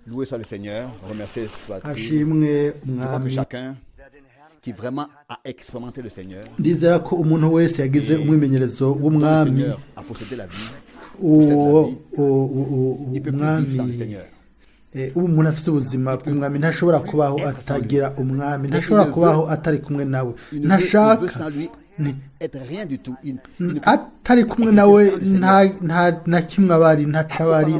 Loué soit le Seigneur, remercié soit-il. Ashimwe Je crois que Umwami. Chacun qui vraiment a expérimenté le Seigneur, Ndizera ko umuntu wese yagize umwimenyerezo dont le w'Umwami, Seigneur a possédé la vie, possède uwo la vie, il peut plus vivre sans le Umwami Seigneur. Ubu umuntu afite ubuzima bw'Umwami ntashobora kubaho atagira Umwami, ntashobora kubaho atari kumwe nawe. Il ne veut, il veut Ntashaka sans lui ni- être rien du tout. Il ne peut atari kumwe nawe nta nta na kimwe aba ari, ntaco aba ari.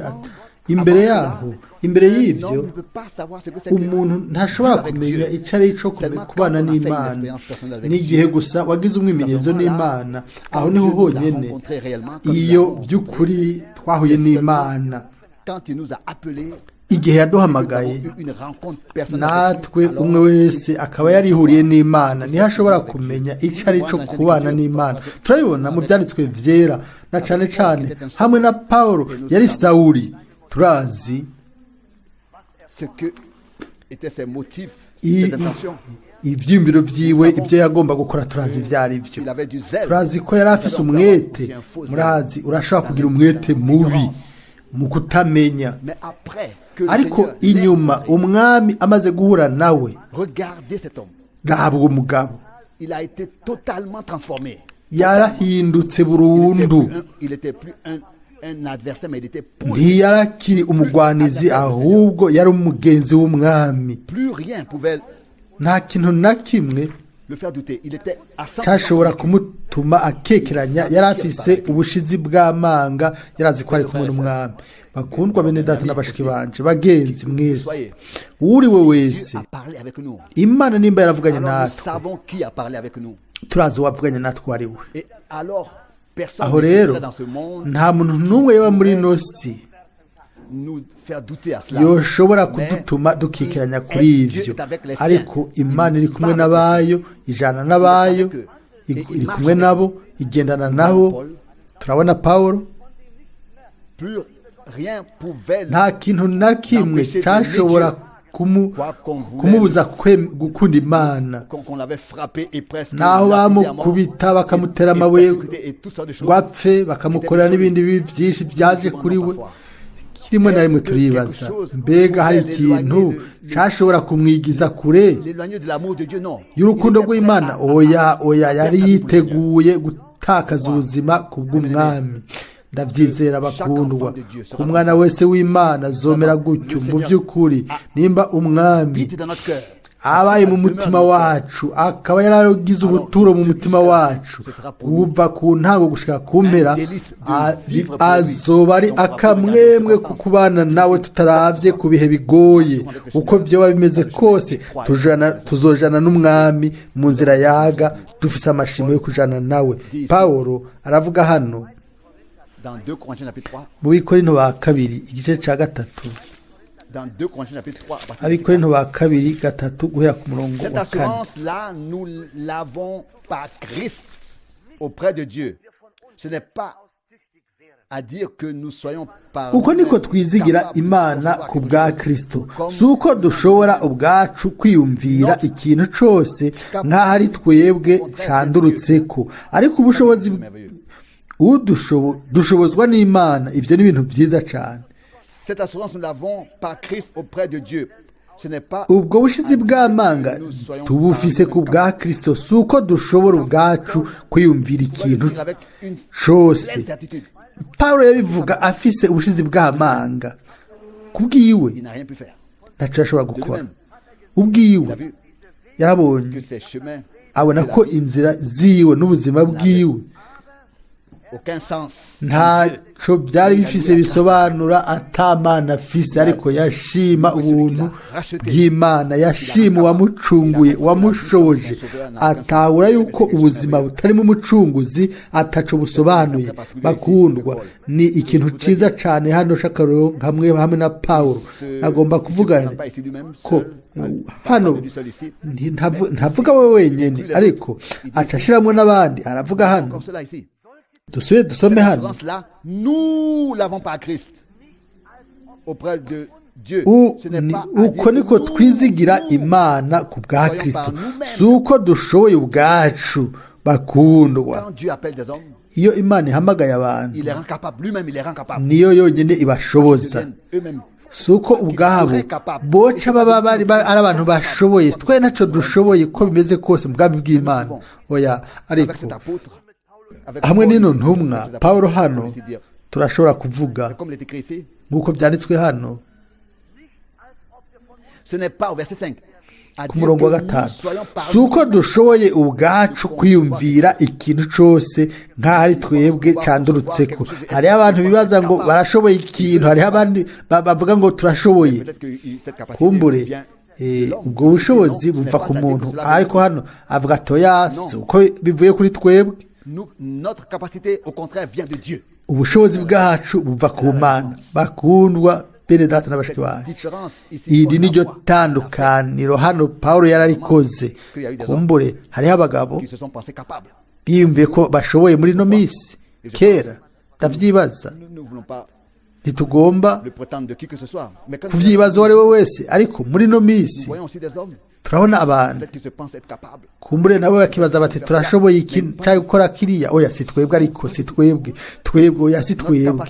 Imbere yaho, imbere Un y'ibyo, homme ne peut pas savoir ce que c'est que umuntu ntashobora vivre avec kumenya Dieu. icyo ari cyo Seulement kubana quand on a fait une n'Imana. Expérience personnelle avec N'igihe Dieu, gusa wagize umwimenyerezo c'est à ce moment-là, n'Imana, aho quand niho Dieu nous a honyine rencontrés réellement, quand nous iyo avons by'ukuri twahuye C'est n'Imana, quand il nous a appelés, igihe que nous yaduhamagaye, avons eu une rencontre personnelle avec natwe lui, alors, umwe wese akaba yarihuriye n'Imana, niho ashobora kumenya icyo ari cyo kubana n'Imana. Turabibona mu Byanditswe Byera, na cane cane hamwe na Pawulo yari Sawuli. Turazi ce que étaient ses motifs, ses intentions. Ibyiyumviro byiwe, ibyo yagomba gukora, turazi ibyo ari byo. Il avait du zèle. Turazi ko yari afise umwete. Murazi, urashobora kugira umwete mubi mu kutamenya. Mais après que le Ariko Seigneur l'ait inyuma rencontré, Umwami amaze guhura nawe, regardez cet homme. Raba uwo mugabo. Il a été totalement transformé. Yarahindutse Il n'était burundu. plus, il était plus un adversaire, mais il était pour le Ntiyarakiri umugwanizi, ahubwo yari umugenzi w'Umwami. Plus rien pouvait Nta kintu na kimwe le faire douter. Il était à 100% cyashobora convaincu. Kumutuma akekeranya. Yari afise ubushizi bw'amanga, yarazi ko ari kumwe n'Umwami. Bakundwa bene data na bashiki banje, bagenzi mwese, uwuriwe wese, Dieu a parlé avec nous. Imana nimba yaravuganye Alors nous natwe, savons qui a parlé avec nous. Turazi uwavuganye natwe uwo ari we. Et alors, personne Aho rero ne dans ce monde nta muntu n'umwe yaba muri ino si nous faire douter à cela. Yoshobora Mais kudutuma dukikeranya kuri Dieu ivyo. est avec les siens. Ariko Imana iri kumwe n'abayo, ijana n'abayo, iri kumwe nabo, igendana nabo. Turabona Pawulo. Plus rien pouvait Nta kintu na kimwe cyashobora kumubuza gukunda Imana. Qu'on l'avait frappé et presque Naho lapidé à mort, bamukubita, bakamutera et amabuye persécuté et toutes sortes de choses. Ngo apfe, bakamukorera n'ibindi bibi byinshi byaje kuri we. Rimwe na rimwe turibaza: mbega hari ikintu cyashobora kumwigiza kure L'éloigner de l'amour de Dieu, non. y'urukundo Il était prêt rw'Imana? Oya, oya, yari yiteguye gutakaza ubuzima ku bw'Umwami. Ndabyizera, bakundwa, ku mwana wese w'Imana azomera gutyo. Mu by'ukuri, nimba Umwami Habite dans notre cœur. Abaye mu mutima wacu, akaba yaragize ubuturo mu mutima wacu, kuva ku ntango gushika ku mpera, azoba ari akamwemwe ku kubana nawe, tutaravye ku bihe bigoye uko byoba bimeze kose. Tuzojana n'Umwami mu nzira yaga, dufise amashimo yo kujana nawe. Pawulo aravuga hano Dans 2 Corinthiens chapitre 3, mu Bikorinto ba Kabiri igice ca gatatu. Dans 2 Corinthiens chapitre 3, à partir du Abikorinto ba Kabiri 3, guhera ku murongo Cette wa 4. Assurance-là, nous l'avons par Christ auprès de Dieu. Ce n'est pas à dire que nous soyons par Uko niko twizigira Imana ku bwa Kristo. Si uko dushobora ubwacu kwiyumvira ikintu cose nk'aho ari twebwe candurutse ko, ariko ubushobozi dushobozwa n'Imana. Ibyo ni ibintu byiza cyane. Cette assurance, nous l'avons par Christ auprès de Dieu. Ce n'est pas Ubwo bushizi bw'amanga tubufise ku bwa Kristo. Si uko dushobora ubwacu kwiyumvira On doit le ikintu dire avec une cose. Pleine certitude. Pawulo yabivuga afise ubushizi bw'amanga kubwiwe. Il n'a rien pu faire. Ntacyo yashobora gukora ubwiwe. Il a vu Yarabonye, que ses chemins abona ko inzira ziwe n'ubuzima bwiwe aucun sens. Ntaco byari bifise bisobanura atamana afise. Ariko yashima ubuntu bw'Imana, yashima uwamucunguye, wamushoboje. Atahura yuko ubuzima butarimo Umucunguzi ataco busobanuye. Bakundwa, ni ikintu ciza cane hano c'akarorero hamwe hamwe na Pawulo. Agomba kuvuga ko hano ntavuga we wenyene, ariko aca ashiramwo n'abandi. Aravuga hano. Encore cela ici. Dusubire dusome Cette hano. Assurance-là, nous l'avons par Christ auprès de Dieu. Ce n'est pas à dire Uko que niko nous, twizigira nous Imana ku bwa Kristo. Si uko dushoboye ubwacu Bakundwa, Quand Dieu appelle des hommes, iyo Imana ihamagaye abantu, il les rend capables. Lui-même, il les rend capables. niyo yonyine Ils ibashoboza. deviennent eux-mêmes. Si uko ubwabo boca baba bari ari abantu bashoboye, twe ntacyo dushoboye uko bimeze kose mu bwami bw'Imana, oya. Avec Ariko cet apôtre, avec hamwe Paul, n'ino ici, ntumwa les apôtres, Pawulo on hano, peut aussi dire, turashobora kuvuga comme il est écrit ici, nk'uko byanditswe hano ce n'est pas au verset 5. À ku dire murongo wa que nous 5, soyons par si uko dushoboye ubwacu kwiyumvira ikintu cyose nk'aho ari twebwe cyandurutseko. Hariho abantu bibaza ngo barashoboye ikintu, hariho abandi bavuga ngo turashoboye. Peut-être que cette capacité Kumbure vient de l'homme. ubwo bushobozi Non, ce n'est buva pas ku à dire que muntu, cela ariko vient hano avuga atoya, si uko bivuye kuri twebwe. Nous, notre capacité, au contraire, vient de Dieu. Ubushobozi bwacu buva ku Mana. Bakundwa bene data na bashiki Cette banjye, différence ici, iri Paul ni ryo la voit, tandukaniro hano Pawulo yararikoze. Kumbure hariho abagabo qui se sont pensés capables. biyumviye ko bashoboye muri ino minsi kera, ndavyibaza. Nous ne voulons pas Ntitugomba le prétendre de qui que ce soit. Mais quand kuvyibaza uwo ari we wese, ariko muri ino nous minsi voyons aussi des hommes, turabona abantu, peut-être qui se pensent être capables. kumbure nabo bakibaza bati turashoboye iki cyangwa gukora kiriya. Oya, si twebwe, ariko si twebwe, twebwe, oya, si twebwe.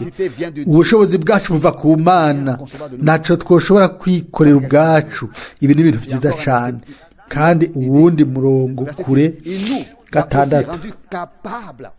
Ubushobozi bwacu buva ku Mana, ntaco twoshobora kwikorera ubwacu. Ibi ni ibintu vyiza cane. Kandi uwundi murongo Verset 6. kure, Il nous a aussi 6, rendus capables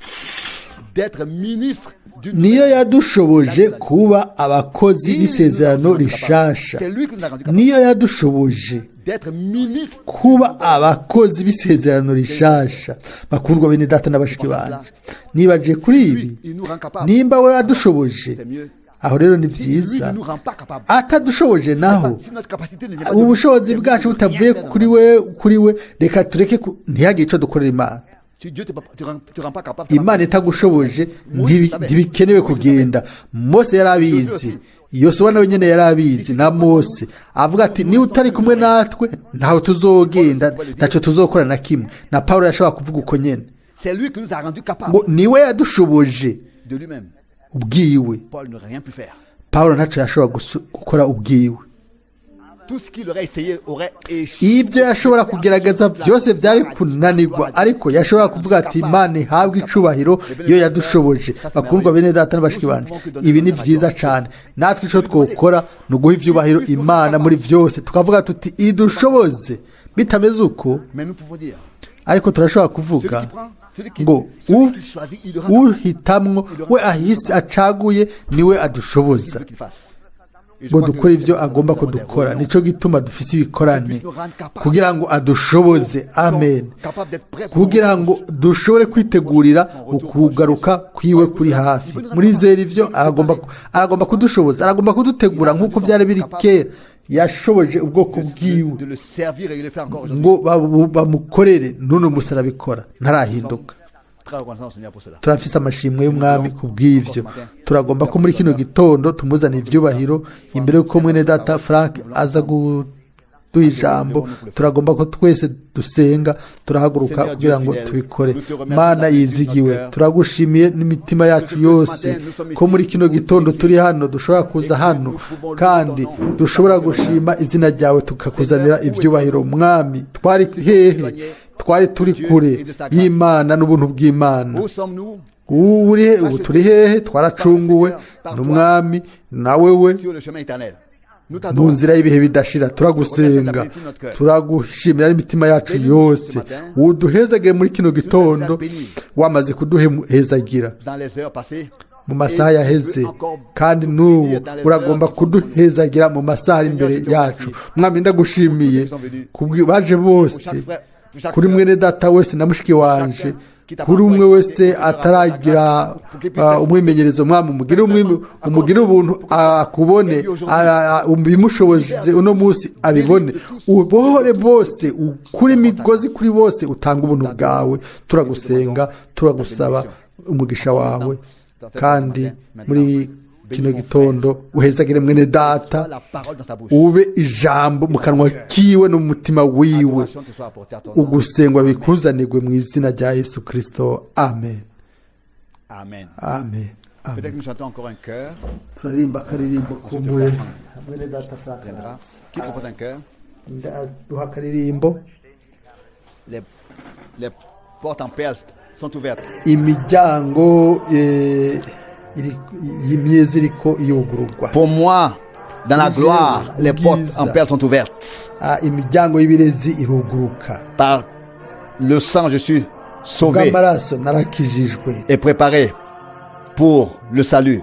d'être ministres d'une niyo yadushoboje kuba abakozi b'isezerano rishasha. C'est lui qui nous a rendus capables Niyo yadushoboje d'être ministres. kuba abakozi b'isezerano rishasha. Bakundwa bene data na bashiki banje, nibaje kuri ibi: Lui, il nous rend capables. nimba we adushoboje, C'est mieux. aho rero ni Si lui byiza. ne nous rend pas capables, Atadushoboje naho, si notre capacité ne vient pas de lui, ubushobozi c'est mieux bwacu de rien butavuye faire dans kuri la we, kuri we, reka tureke ntihagire icyo dukorera Imana. Si Dieu ne te rend pas capable, ça va Imana itagushoboje, ntibikenewe kugenda. Mose yari abizi, Yosuwa nawe nyine yari abizi, na Mose avuga ati niba utari kumwe natwe, ntaho tuzogenda, ntacyo tuzokora na kimwe. Na Pawulo yashobora kuvuga uko nyene, C'est lui qui nous a rendus capables ngo niwe yadushoboje de lui-même. ubwiwe. Paul n'aurait rien pu faire. Pawulo ntacyo yashobora gukora ubwiwe. Tout ce qu'il aurait essayé aurait échoué. Ibyo yashobora kugerageza byose byari kunanirwa, ariko yashobora kuvuga ati Imana ihabwe icubahiro iyo yadushoboje. Bakundwa bene data n'abashiki banje, ibi ni byiza cyane. Natwe icyo twokora ni uguha ibyubahiro Imana muri byose, tukavuga tuti idushoboze. Bitameze uko, Mais nous pouvons dire, ariko turashobora celui kuvuga qui prend, celui qui, ngo celui qui choisit, il le rend capable. uhitamwo we ahise acaguye niwe Il adushoboza veut qu'il fasse. Et je ngo crois que dukore ibyo c'est agomba nous avons des kudukora. réunions Nicyo gituma dufise ibikorane, puisse nous rendre capables. kugira ngo adushoboze, amen, Capable d'être prêt pour kugira ngo dushobore kwitegurira ukugaruka kwiwe kuri hafi. Murizera ibyo? Aragomba kudushoboza, aragomba kudutegura nk'uko byari biri kera. Yashoboje ubwoko bwiwe de le servir et il le fait encore aujourd'hui. ngo bamukorere. N'uno musi arabikora, ntarahinduka. Très reconnaissant au Seigneur pour cela. Turafise amashimwe y'Umwami ku bw'ivyo. Turagomba ko muri kino gitondo tumuzana ivyubahiro imbere y'uko mwene data Frank aza kuduha ijambo. Turagomba ko twese dusenga, turahaguruka kugira ngo tubikore. Mana yizigiwe, turagushimiye n'imitima yacu yose ko muri kino gitondo turi hano, dushobora kuza hano kandi dushobora gushima izina ryawe, tukakuzanira ibyubahiro. Mwami, twari hehe? Twari turi kure y'Imana n'ubuntu bw'Imana. Où sommes-nous? Ubu uri he? Ubu turi hehe? Twaracunguwe n'Umwami nawe we Sur le chemin éternel. Nous mu t'adorons. nzira y'ibihe bidashira. Turagusenga, turagushimira n'imitima yacu yose. Uduhezagire muri kino gitondo, wamaze kuduhezagira Dans les heures passées. mu masaha yaheze, kandi n'ubu uragomba kuduhezagira mu masaha ari imbere yacu. Mwami, ndagushimiye baje bose, kuri mwene data wese na mushiki wanje, kuri umwe wese ataragira umwimenyerezo. Mwami, umugire ubuntu akubone, bimushoboze uno munsi abibone. Ubohore bose, ukure imigozi kuri bose, utanga ubuntu bwawe. Turagusenga, turagusaba umugisha wawe, kandi muri kino gitondo uhezagire mwene data, La parole dans sa bouche. ube ijambo mu kanwa kiwe no mu mutima wiwe. Adoration te soit apportée à ton nom. Ugusengwa bikuzanirwe mu izina rya Yesu Kristo, amen. Amen. Amen, amen. Peut-être que nous chantons encore un chœur. Turarimba akaririmbo kumbure, mwene data Frank Viendra. Qui propose un chœur? ndaduha akaririmbo. Les, les Portes en perles sont ouvertes. Imiryango myiza iriko yugururwa. Pour moi, dans la gloire, les portes en perles sont ouvertes. Imiryango y'ibirezi iruguruka. Par le sang, je suis sauvé Bw'amaraso narakijijwe et préparé pour le salut,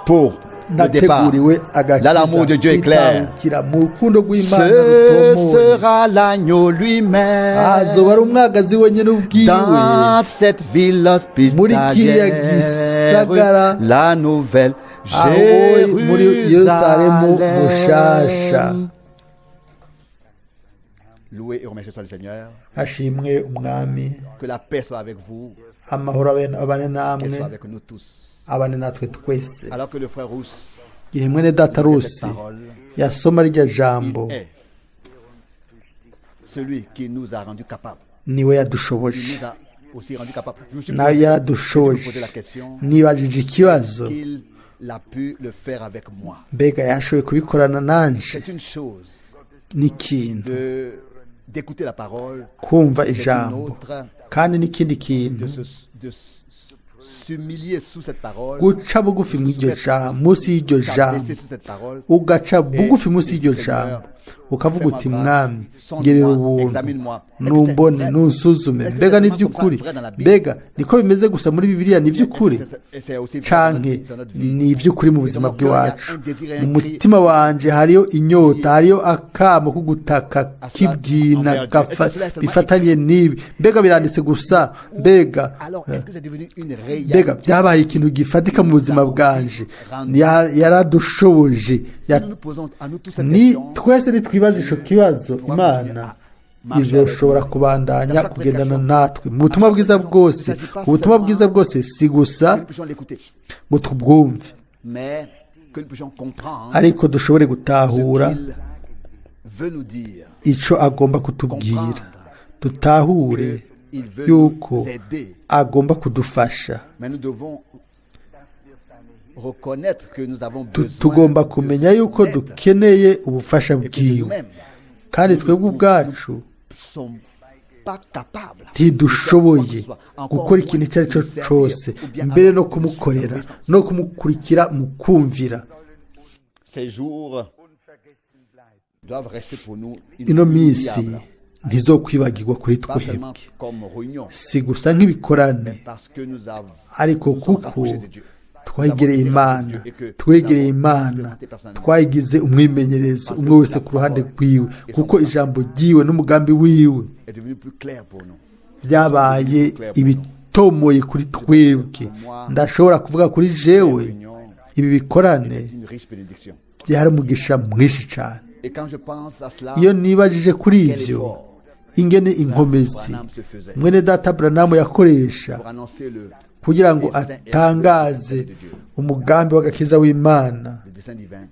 pour le départ. Nateguriwe Là, l'amour de Dieu est clair. Agakiza mu rukundo rw'Imana Ce rutomoye. Sera l'agneau lui-même Azoba ari umwagazi wenyine ubwiwe dans cette ville muri kiriya hospitalière, gisagara la nouvelle aho muri Yerusalemu mushasha. Jérusalem. Loué et remercié soit le Seigneur. Hashimwe umwami. Que la paix soit avec vous, Amahoro abane qu'elle namwe soit avec nous tous. Abane natwe twese. Alors que le frère Rousse Igihe mwene data lisait Rusi cette parole, yasoma rya jambo il est celui qui nous a rendus capables. Niwe Il yadushoboje nous a aussi rendus capables. Je me suis nawe posé, yaradushoboje posé la question nibajije ikibazo qu'il a pu le faire avec moi. Mbega yashoboye kubikorana nanje C'est une chose n'ikintu de d'écouter la parole, kumva c'est une ijambo autre kandi n'ikindi kintu de s'humilier sous cette parole, guca bugufi mu iryo jambo munsi y'iryo jambo s'abaisser sous cette parole, ugaca bugufi munsi y'iryo jambo ukavuga uti mwami ngirira ubuntu numbone nunsuzume mbega ni iby'ukuri mbega niko bimeze gusa muri Bibiliya ni iby'ukuri Et c'est aussi vrai canke dans notre vie. Ni iby'ukuri mu buzima bw'iwacu mu mutima wanje hariyo inyota hariyo akamo ko gutaka k'ibyina bifatanye n'ibi mbega biranditse gusa mbega Alors, est-ce que c'est devenu une réalité? Mbega byabaye ikintu gifatika mu buzima bwanje yaradushoboje Nous nous posons à nous tous cette ni question. Twese nitwibaza ico kibazo Imana izoshobora kubandanya kugendana natwe mu butumwa bwiza bwose ubutumwa bwiza bwose si gusa Que nous puissions l'écouter, ngo tubwumve mais que nous puissions comprendre ariko dushobore ce gutahura qu'il veut nous dire. ico agomba kutubwira dutahure Il veut yuko nous aider. Agomba kudufasha. Mais nous devons reconnaître que nous avons besoin Tugomba de kumenya son yuko aide dukeneye ubufasha et que bwiwe nous-mêmes kandi twebwe ubwacu ne sommes pas capables ntidushoboye gukora ikintu icyo ari cyo cyose mbere no kumukorera no kumukurikira mu kumvira. Ces jours doivent rester pour nous Ino minsi inoubliables. ntizokwibagirwa kuri Pas seulement twebwe comme réunion, si gusa nk'ibikorane parce que nous avons ariko nous sommes kuko rapprochés de Dieu. twegereye Imana twegereye Imana twayigize umwimenyerezo umwe wese ku ruhande rwiwe kuko ijambo ryiwe n'umugambi wiwe Est devenu plus clair pour nous. Byabaye ibitomoye kuri twebwe ndashobora kuvuga kuri jewe Réunion ibi bikorane une riche bénédiction. Byari umugisha mwinshi cyane. Et quand je pense à cela, Iyo nibajije kuri ibyo ingene inkomezi mwene data Buranamu yakoresha pour annoncer le, kugira ngo atangaze umugambi w'agakiza w'Imana le dessein divin.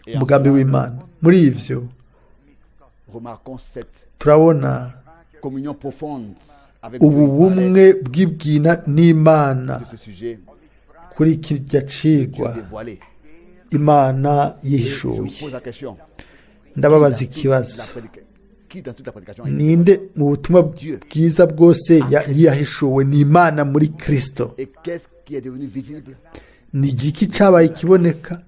Et en umugambi cela, w'Imana muri ivyo remarquons cette turabona communion profonde avec Dieu. Ubu Il parlait bumwe bw'ibwina n'Imana de ce sujet kuri kirya cigwa Dieu dévoilé. Imana Et je vous yihishuye. Pose la question. Ndababaza Qui dans toute ikibazo la Qui dans toute la prédication a été ninde mu butumwa bwiza bwose yahishuwe ni Imana muri Kristo. Et qu'est-ce qui est devenu visible? Ni igiki cyabaye kiboneka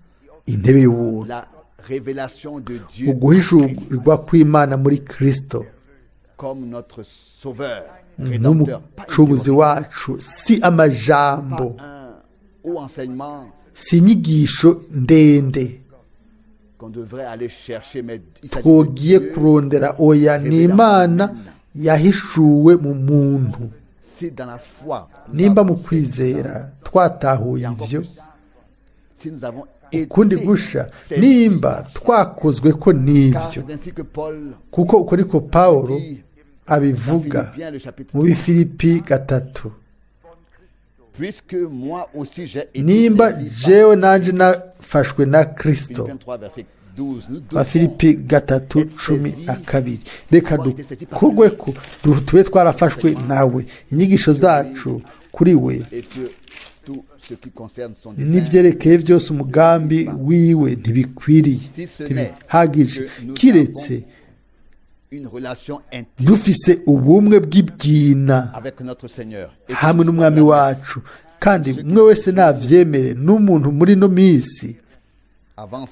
intebe y'ubuntu La révélation de Dieu en Christ uguhishurirwa kw'Imana muri Kristo comme notre sauveur, rédempteur. Pas une nk'umucunguzi théorie, wacu si amajambo pas un haut enseignement si inyigisho ndende qu'on devrait aller chercher, mais il s'agit de twogiye Dieu. Kurondera oya ni Imana yahishuwe mu muntu. Si dans la foi, nous Nimba mu avons kwizera twatahuye et encore ibyo plus, si nous avons été ukundi gusha saisis nimba par ça. twakozwe ko Car n'ibyo c'est ainsi que Paul kuko uko niko Pawulo dit dans abivuga Philippiens, le chapitre mu 3, Bifilipi 3 puisque moi aussi j'ai été nimba saisi par jewe nanje nafashwe na Kristo. Philippiens 3, verset 12. Nous devons Abafilipi 3:12 reka dukogwe ko tube twarafashwe nawe inyigisho zacu kuri we et sur tout ce qui concerne son dessein, n'ibyerekeye byose umugambi wiwe ntibikwiriye ntibihagije kiretse une relation intime Dufise ubumwe bw'ibyina avec notre Seigneur. Et hamwe n'umwami wacu. Kandi umwe wese navyemere, n'umuntu muri ino minsi avance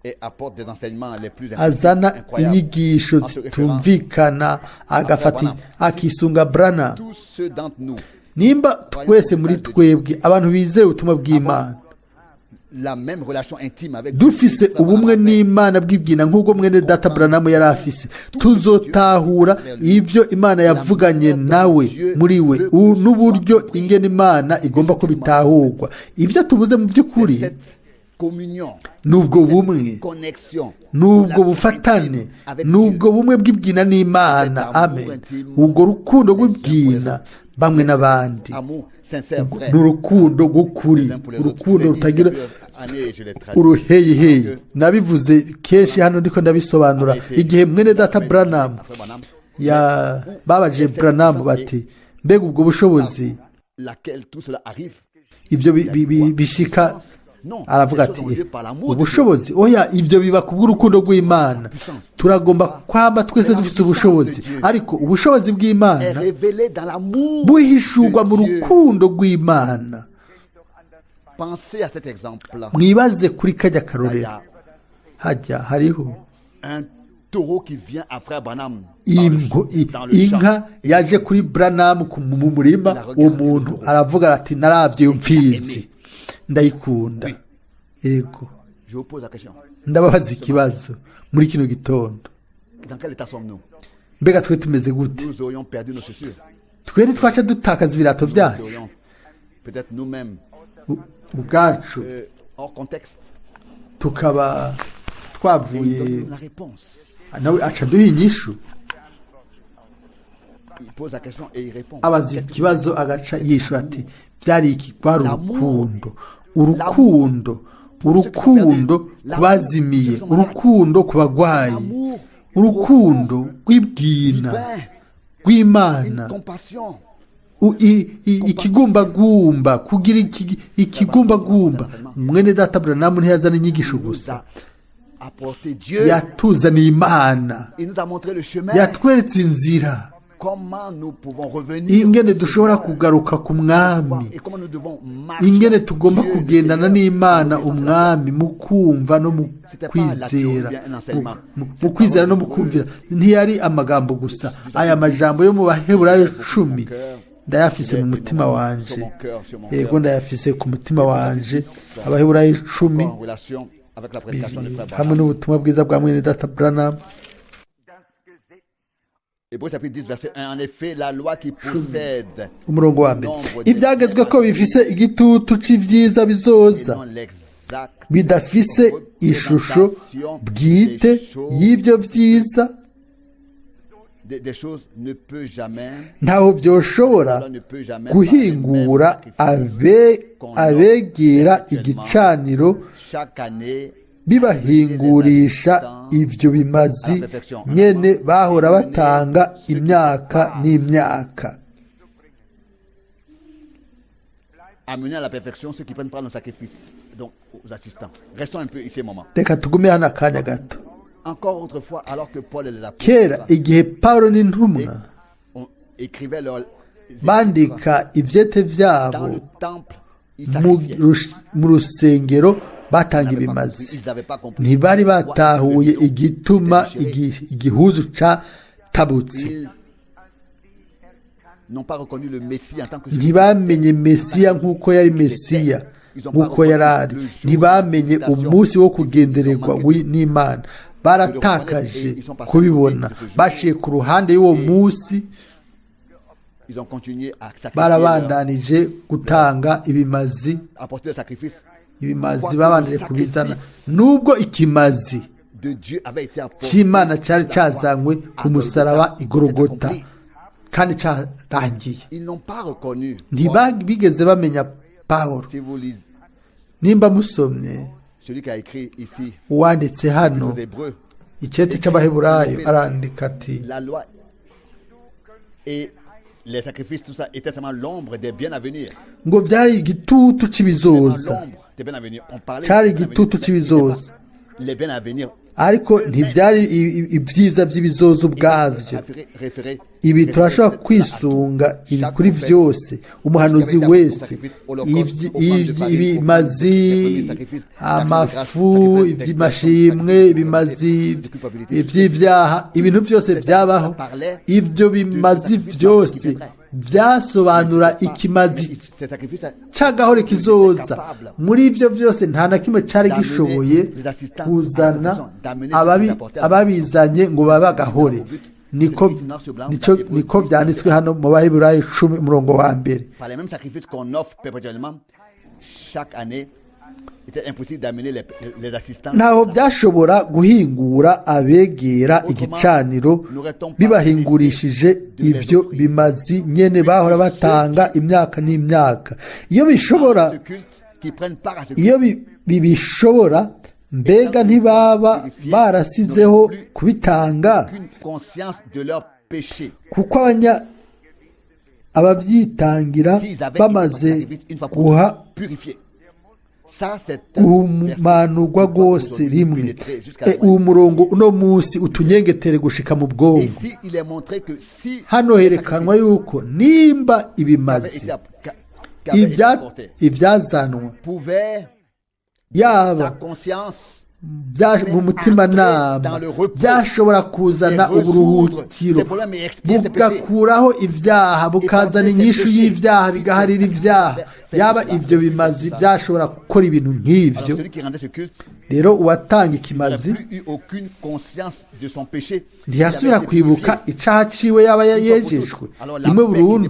et apporte des enseignements les plus azana incroyables. inyigisho En se référant zitumvikana, agafata akisunga Brana. tous ceux d'entre nous Nimba twese muri twebwe abantu bizeye ubutumwa bw'Imana la même relation intime avec dufise Dieu, ubumwe n'Imana bw'ibyina nk'ubwo mwene data Branamu yari afise, tuzotahura ibyo Imana yavuganye nawe muri we n'uburyo ingene Imana igomba ko bitahurwa. Ibyo tubuze mu by'ukuri cette communion, n'ubwo bumwe, connexion, n'ubwo bufatane, n'ubwo bumwe bw'ibyina n'Imana. Amen. Ubwo rukundo rw'ibyina bamwe n'abandi amour sincère, vrai. ni urukundo rw'ukuri, Les uns pour les autres. urukundo Je l'ai dit rutagira ces plusieurs années, je l'ai traduit. uruheyiheyi. Nabivuze kenshi hano ndiko ndabisobanura. Igihe mwene data Branham Frère Branham, ya babajije Branham bati: "Mbega ubwo bushobozi laquelle tout cela arrive, ibyo bishika?" Aravuga ati: "Ubushobozi? Oya, ibyo biba kubw'urukundo rw'Imana." Turagomba kwamba twese dufite ubushobozi, ariko ubushobozi est bw'Imana révélée dans l'amour buhishurwa mu de Dieu. rukundo rw'Imana. Pensez à cet exemple-là. Mwibaze kuri kajya Il y karorero. a Hajya hariho un taureau qui vient à frère Branham dans le, dans le champ. Inka yaje kuri Branamu mu murima. Uwo muntu aravuga ati: "Naravye iyo mfizi, ndayikunda." Yego. Je vous pose la question. Ndababaza ikibazo muri kino gitondo. Dans quel état sommes-nous? Mbega twe tumeze gute? Nous aurions perdu nos chaussures. Twe ntitwaca dutakaza ibirato Nous byacu serions peut-être nous-mêmes ubwacu hors contexte. tukaba Et il twavuye donne la réponse. Nawe aca duha inyishu. Il pose la question et il répond. Abaza ikibazo, agaca yishura ati: "Byari iki? Kwari urukundo, urukundo, urukundo ku bazimiye, urukundo ku bagwayi, urukundo rw'ibwina Divin, rw'Imana, une compassion. Ikigumbagumba, kugira ikigumbagumba." Mwene data Branamu ntiyazana inyigisho Il nous gusa, a apporté Dieu. yatuzaniye Imana, Il nous a montré le chemin. yatweretse inzira Comment nous pouvons revenir ingene au dushobora Seigneur. kugaruka ku mwami, Et comment nous devons marcher ingene tugomba Dieu, le kugendana Seigneur, n'Imana dans l'obéissance. umwami mu kumva no mu kwizera, mu kwizera no mu kumvira. Ntiyari amagambo gusa. Aya majambo yo mu Baheburayo 10 ndayafise mu mutima wanje. Yego, ndayafise ku mutima wanje. Abaheburayo 10 En relation avec la prédication de frère hamwe Branham. n'ubutumwa bwiza bwa mwene data Branham. Hébreux chapitre 10, verset 1. En effet, la loi qui possède Umurongo wa mbere: ibyagezwe ko bifise igitutu c'ivyiza et bizoza, non l'exacte bidafise ishusho représentation bwite des choses, y'ibyo vyiza, des choses ne peut jamais, ntaho byoshobora cela ne peut jamais par les mêmes guhingura sacrifices qu'on offre abegera perpétuellement igicaniro chaque année bibahingurisha ivyo bimazi nyene bahora batanga imyaka n'imyaka. Amener à la perfection ceux qui prennent part dans le sacrifice, donc aux assistants. Restons un peu ici un moment. Reka tugume hano akanya gato. Encore autrefois, alors que Paul et les apôtres Kera igihe Paulo n'intumwa on écrivait leurs épîtres bandika ivyete dans vyabo le temple, ils mu sacrifiaient. mu rusengero batanga Ils n'avaient pas ibimazi. compris, ils n'avaient pas compris Ntibari pourquoi batahuye le rideau igituma s'était déchiré. igihuzu catabutse. Ils n'ont pas reconnu le Messie en tant que celui Ntibamenye Mesiya nk'uko yari Mesiya, nk'uko yari ari. Ntibamenye umunsi wo kugendererwa n'Imana. Baratakaje kubibona, baciye ku ruhande y'uwo munsi. Ils ont continué à sacrifier, Barabandanije gutanga ibimazi. apporter le sacrifice Ibimazi babandanije kubizana nubwo ikimazi de Dieu avait été apporté c'Imana cari sur la croix cazanywe à ku musaraba Golgotha, i Gorogota c'était accompli. kandi carangiye. Ils n'ont pas reconnu. Ntibigeze bamenya Pawulo. Si vous lisez Nimba musomye celui qui a écrit ici uwanditse hano aux Hébreux, icete c'Abaheburayo, arandika ati: la loi et les sacrifices, tout ça, était seulement l'ombre des biens à venir. Ngo byari igitutu Seulement c'ibizoza. l'ombre des biens à venir. On parlait Cari des biens à venir, igitutu mais c'ibizoza. les biens à venir Ariko ntibyari ibyiza by'ibizoza ubwabyo. Ibi turashobora kwisunga ibi kuri byose. Umuhanuzi wese, ibimazi, amafu, iby'amashimwe, ibimazi iby'ibyaha, ibintu byose byabaho, ibyo bimazi byose byasobanura ikimazi cy'agahore kizoza. Muri ibyo byose nta na kimwe cyari gishoboye kuzana ababizanye ngo babe agahore. Niko byanditswe hano mu Baheburayo 10 umurongo wa 1. Ntaho byashobora guhingura abegera igicaniro bibahingurishije ibyo bimazi nyene bahora batanga imyaka n'imyaka. Iyo bishobora, iyo bibishobora, mbega ntibaba barasizeho kubitanga? Kuko ababyitangira bamaze guha guhumanurwa rwose rimwe. Uwo murongo uno munsi utunyengetere gushika mu bwonko. Hano herekanwa yuko nimba ibimazi ibyazanwa yaba mu mutimanama byashobora kuzana uburuhukiro, bugakuraho ibyaha, bukazana inyishu y'ibyaha, bigaharira ibyaha. Yaba ibyo bimazi byashobora gukora ibintu nk'ibyo, rero uwatanga ikimazi ntiyasubira kwibuka icaha ciwe yaba yejejwe rimwe burundu.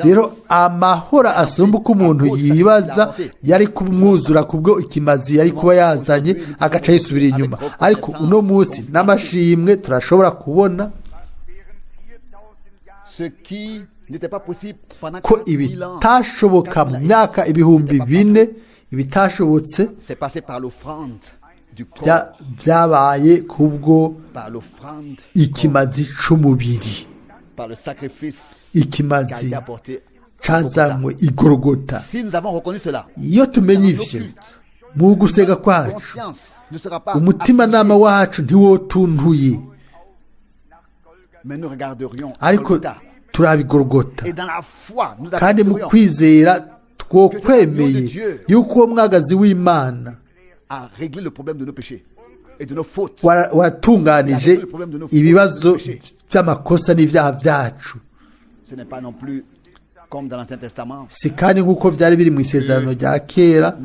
Rero amahoro asumba uko umuntu yibaza yari kumwuzura kubwo ikimazi yari kuba yazanye, agaca yisubira inyuma. Ariko uno munsi n'amashimwe turashobora kubona ko ibitashoboka mu myaka 4000 ibitashobotse byabaye kubwo ikimazi c'umubiri, ikimazi cazanywe igorogota. Iyo tumenye ivyo mu gusega kwacu, umutimanama wacu ntiwotuntuye, ariko turabigorogota, kandi mu kwizera twokwemeye yuko uwo mwagazi w'Imana watunganije ibibazo by'amakosa n'ibyaha byacu. Si kandi nk'uko byari biri mu isezerano rya kera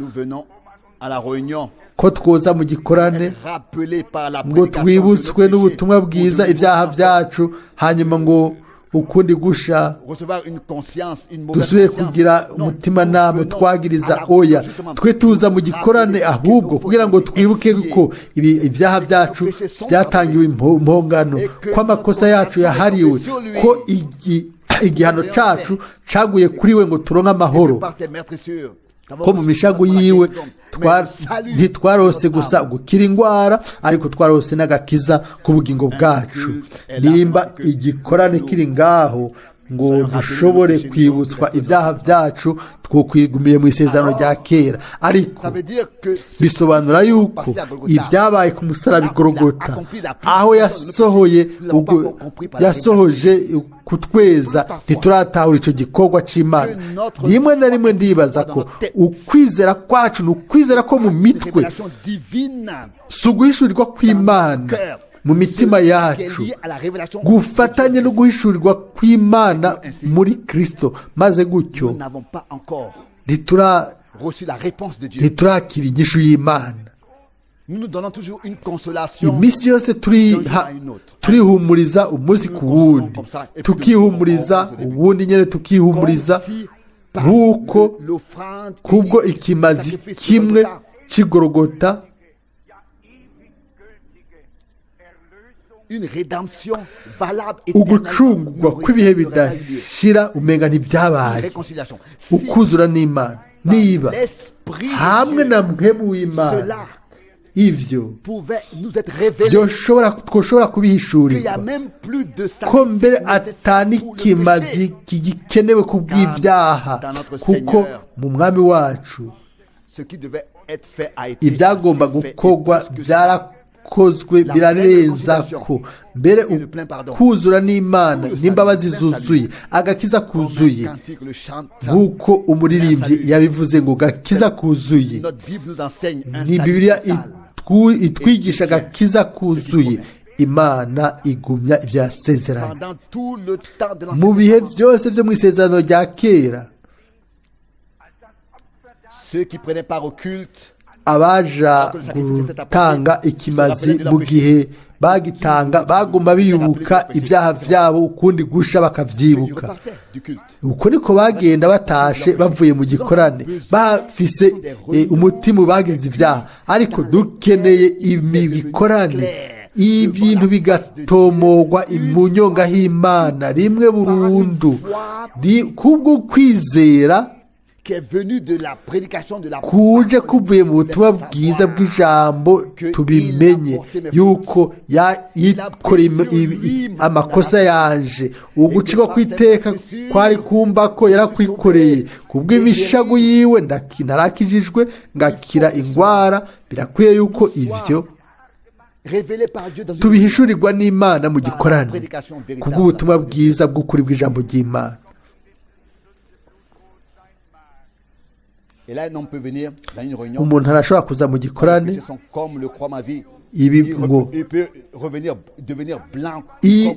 ko twoza mu gikorane ngo twibutswe n'ubutumwa bwiza ibyaha byacu, hanyuma ngo ukundi gusha dusubire kugira umutimanama utwagiriza. Oya, twe tuza mu gikorane ahubwo kugira ngo twibuke ko ibyaha byacu byatangiwe impongano, ko amakosa yacu yahariwe, ko igihano cacu caguye kuri we ngo turonke amahoro, ko mu mishago yiwe ntitwarose gusa gukira indwara, ariko twarose n'agakiza k'ubugingo bwacu. Nimba igikorane kiri ngaho ngo dushobore kwibutswa ibyaha byacu, twokwigumiye mu isezerano rya kera. Ariko bisobanura yuko ibyabaye ku musaraba igorogota, aho yasohoye yasohoje kutweza, ntituratahura icyo gikorwa cy'Imana. Rimwe na rimwe ndibaza ko ukwizera kwacu ni ukwizera ko mu mitwe, si uguhishurirwa kw'Imana mu mitima yacu gufatanye no guhishurirwa kw'Imana muri Kristo. Maze gutyo ntiturakira inyishu y'Imana. Iminsi yose turihumuriza umunsi ku wundi, tukihumuriza ubundi nyine tukihumuriza, nk'uko kubwo ikimazi kimwe cy'igorogota ugucungurwa kw'ibihe bidashira umenga ntibyabaye, ukuzura n'Imana. Niba hamwe na mpemu w'Imana ivyo twoshobora kubihishurirwa, ko mbere atanikimazi kigikenewe kubw'ibyaha, kuko mu mwami wacu ibyagomba gukorwa Ibyakozwe birarenza ko mbere kuzura n'Imana n'imbabazi zuzuye, agakiza kuzuye, nk'uko umuririmbyi yabivuze ngo gakiza kuzuye. Ni Bibiliya itwigisha agakiza kuzuye. Imana igumya ibyo yasezeranye mu bihe byose byo mu isezerano rya kera. Abaja gutanga ikimazi mu gihe bagitanga baguma bibuka ibyaha byabo ukundi gusha bakabyibuka. Uko niko bagenda batashe bavuye mu gikorane bafise umutima bagize ibyaha. Ariko dukeneye imikorane, ibintu bigatomogwa mu nyonga h'Imana rimwe burundu kubwo kwizera kuje kuvuye mu butumwa bwiza bw'ijambo, tubimenye yuko yikoreye amakosa yanje, ugucirwa kw'iteka kwari kumba ko yarakwikoreye, kubw'imishago yiwe narakijijwe ngakira ingwara. Birakwiye yuko ibyo tubihishurirwa n'Imana mu gikorane kubw'ubutumwa bwiza bw'ukuri bw'ijambo ry'Imana. Umuntu arashobora kuza mu gikorane ibi ngo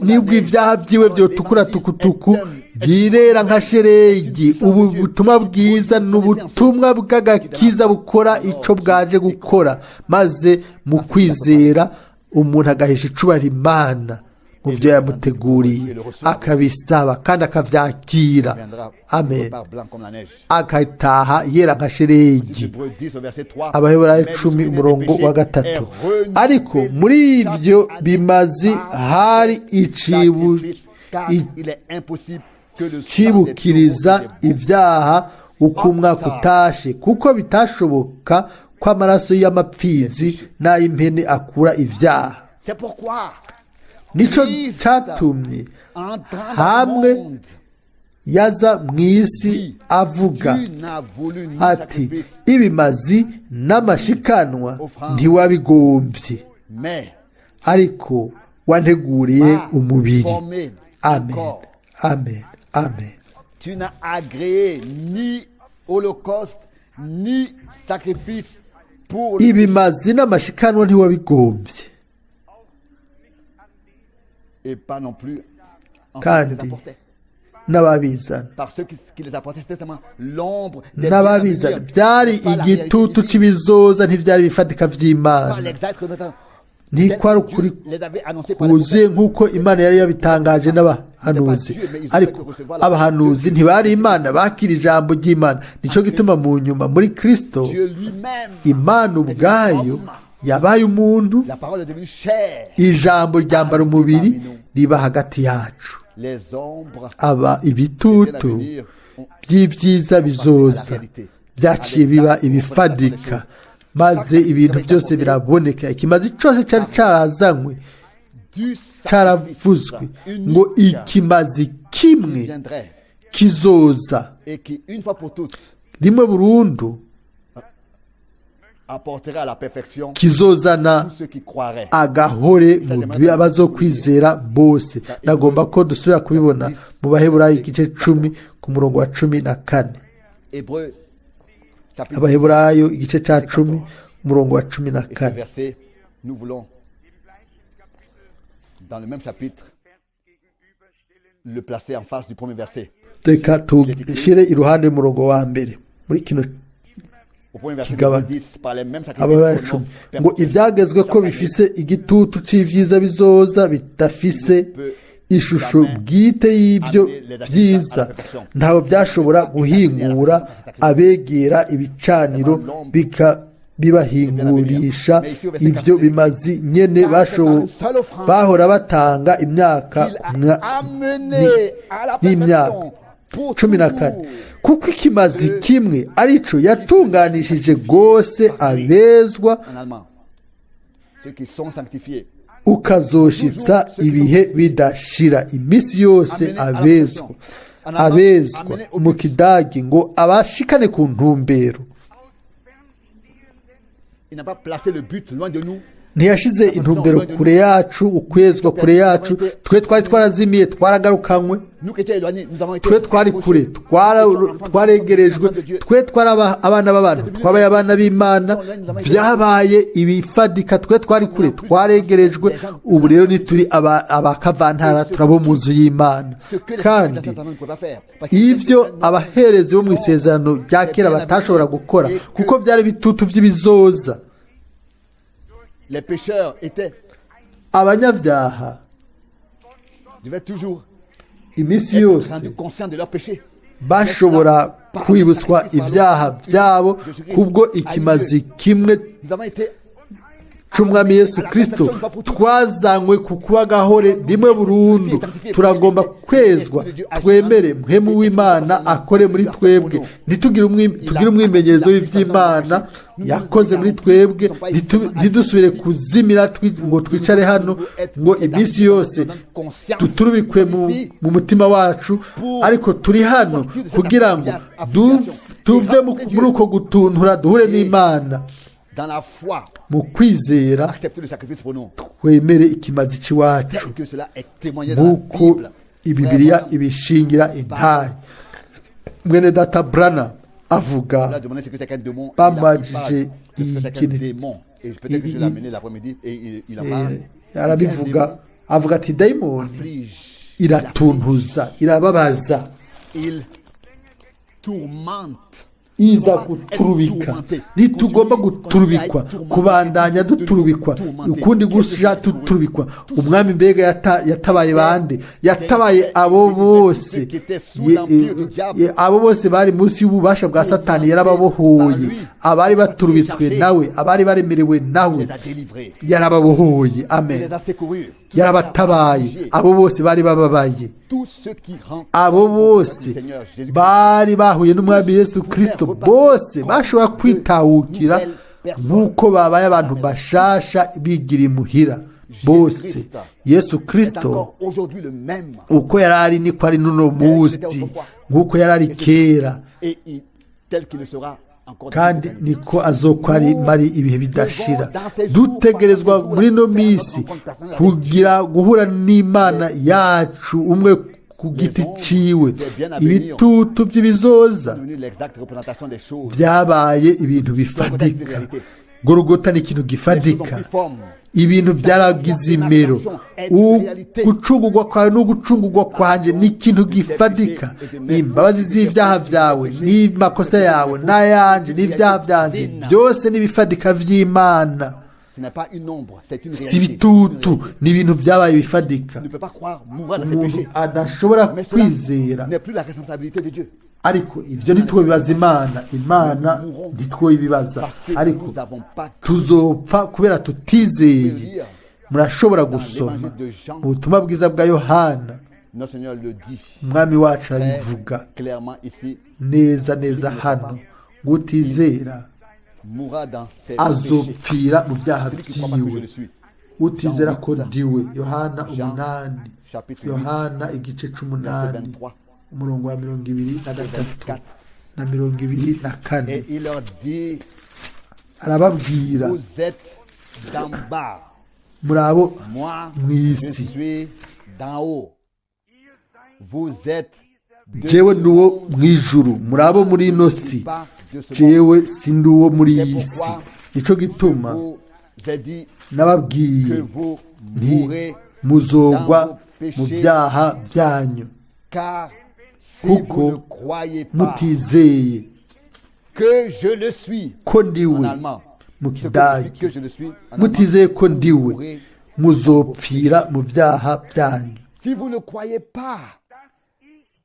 nibwo ibyaha byiwe byotukura tukutuku byirera nka sheregi. Ubu butumwa bwiza ni ubutumwa bw'agakiza bukora icyo bwaje gukora, maze mu kwizera umuntu agahesha icubahiro Imana mu byo yamuteguriye, akabisaba kandi akabyakira. Amen. Agataha yera nka sheregi. Abaheburayo 10 umurongo wa 3. Ariko muri ibyo bimazi hari icibukiriza ibyaha uko umwaka utashe, kuko bitashoboka ko amaraso y'amapfizi n'ay'impene akura ibyaha. Nico cyatumye hamwe yaza mu isi avuga ati ibimazi n'amashikanwa ntiwabigombye, ariko wanteguriye umubiri. Amen, amen, amen. Tu n'as agréé ni holocauste ni sacrifice pour ibimazi n'amashikanwa ntiwabigombye, et pas non plus kandi n'ababizana n'ababizana byari igitutu cy'ibizoza, ntibyari bifatika by'Imana, ntikwari ukuri kuzuye nk'uko Imana yari yabitangaje n'abahanuzi. Ariko abahanuzi ntibari Imana, bakira ijambo ry'Imana. Nicyo gituma mu nyuma muri Kristo Imana ubwayo yabaye umuntu, ijambo ryambara umubiri riba hagati yacu, aba ibitutu by'ibyiza bizoza byaciye biba ibifadika, maze ibintu byose biraboneka. Ikimazi cyose cyari cyarazanywe cyaravuzwe ngo ikimazi kimwe kizoza rimwe burundu, kizozana agahore mu abazokwizera bose. Nagomba ko dusubira kubibona mu Baheburayo igice 10 ku murongo wa 14. Abaheburayo igice cya 10 umurongo wa 14. Reka tushyire iruhande y'umurongo wa mbere muri kino kigabane. Abaheburayo 10 ngo ibyagezwe ko bifise igitutu c'ivyiza bizoza bidafise ishusho bwite y'ibyo byiza, ntawe byashobora guhingura abegera ibicaniro bibahingurisha ibyo bimazi nyene bahora batanga imyaka n'imyaka. 14 kuko ikimazi kimwe arico yatunganishije rwose abezwa, ukazoshitsa ibihe bidashira iminsi yose abezwa. Abezwa mu kidagi ngo abashikane ku ntumbero. Ntiyashize intumbero kure yacu, ukwezwa kure yacu. Twe twari twarazimiye, twaragarukanywe. Nous qui étions éloignés, nous avons été Twe twari kure, twaregerejwe. Twe twari abana b'abantu, twabaye abana b'Imana. Byabaye ibifadika. Twe twari kure, twaregerejwe. Ubu rero ntituri abakavantara, turabo mu nzu y'Imana. Ce que les Kandi sacrificateurs ne pouvaient pas faire. Parce que ivyo abaherezi bo mu isezerano rya kera batashobora gukora, kuko byari bitutu by'ibizoza, les pécheurs étaient, abanyabyaha devaient toujours iminsi être yose rendus conscients de leur péché. Bashobora kwibutswa ibyaha byabo kubwo ikimazi kimwe Nous avons été c'Umwami Yesu Kristo. Twazanywe ku kuba gahore rimwe burundu. Turagomba kwezwa, twemere Mpwemu w'Imana akore muri twebwe. Ntitugire tugire umwimenyerezo w'iby'Imana yakoze muri twebwe. Ntidusubire kuzimira ngo twicare hano ngo iminsi yose tuturubikwe mu mutima wacu, ariko turi hano kugira ngo tuve muri uko gutuntura, duhure n'Imana dans la foi, mu kwizera, accepter le sacrifice pour nous. Twemere ikimazi c'iwacu Tel que cela est témoigné dans la nk'uko Bible. Ibibiliya ibishingira intahe. Mwene data Branham avuga On a demandé ce que c'est qu'un démon. Bamubajije Il parle de ce que c'est qu'un ikintu démon. Et peut-être que je l'ai amené l'après-midi et il en parle. Arabivuga, avuga ati dayimoni Afflige. iratuntuza, irababaza, Il tourmente. Iza guturubika. Ntitugomba guturubikwa, kubandanya duturubikwa ukundi gusa duturubikwa. Umwami mbega yatabaye bande? Yatabaye abo bose abo bose bari munsi y'ububasha bwa Satani. Yarababohoye. Abari baturubitswe nawe, abari baremerewe nawe, Les a délivrés. yarababohoye. Il Amen. les a secourus. Yarabatabaye abo bose bari bababaye. Tous ceux qui rencontrent Abo le bose Seigneur Jésus-Christ bari bahuye n'Umwami Yesu Kirisito, bose bashobora kwitahukira nk'uko babaye abantu bashasha bigira imuhira bose. Yesu est Kirisito encore aujourd'hui le même. uko yari ari niko ari n'uno munsi, nk'uko yari ari kera, Et tel qu'il le sera encore dans kandi l'éternité. niko azokwa ari mari ibihe bidashira. Dutegerezwa muri ino minsi kugira guhura n'Imana yacu umwe ku giti ciwe. Ibitutu by'ibizoza Devenu l'exacte représentation des choses. byabaye ibintu bifatika. Gorogota ni ikintu gifatika. Ibintu byaragize imero. Gucungurwa kwawe n'ugucungurwa kwanjye ni ikintu gifatika. Imbabazi z'ibyaha byawe n'amakosa yawe n'ayanje n'ibyaha byanjye byose n'ibifatika by'Imana. Ce n'est pas une ombre, c'est une réalité. Si bitutu, ni ibintu byabaye bifatika. Ne peut pas croire mourir dans ses Umuntu péchés. adashobora Mais cela kwizera, n'est plus la responsabilité de Dieu. ariko ibyo ntitwobibaza Imana. Imana ntitwobibaza, Parce que ariko nous n'avons pas cru. tuzopfa kubera tutizeye. Murashobora gusoma mu butumwa bwiza bwa Yohana. Notre Seigneur le dit Umwami wacu très arabivuga clairement ici. neza neza hano ngo utizera Mourra dans ses péchés. azopfira mu byaha Celui qui ne croit pas que je byiwe. le suis. Utizera ko ndiwe. Yohana 8, Chapitre Yohana igice 8, verset c'8, 23 umurongo wa 23 24. na 24. Et il leur dit, Arababwira, vous êtes d'en bas. muri abo Moi, mu je isi, suis d'en haut. Vous êtes de jewe ce ndi uwo monde, mu ijuru, muri abo muri ino si, pas de ce monde. jewe sindi uwo muri iyi si. Nico gituma Vous ai dit nababwiye que vous nti mourrez, muzogwa mu byaha byanyu, car si kuko vous ne croyez pas mutizeye que je le suis, ko en ndiwe, allemand, mu ce que je Kidage, suis, que je le suis, en allemand, mutizeye ko vous ndiwe, mourrez. muzopfira mu byaha byanyu. Si vous ne croyez pas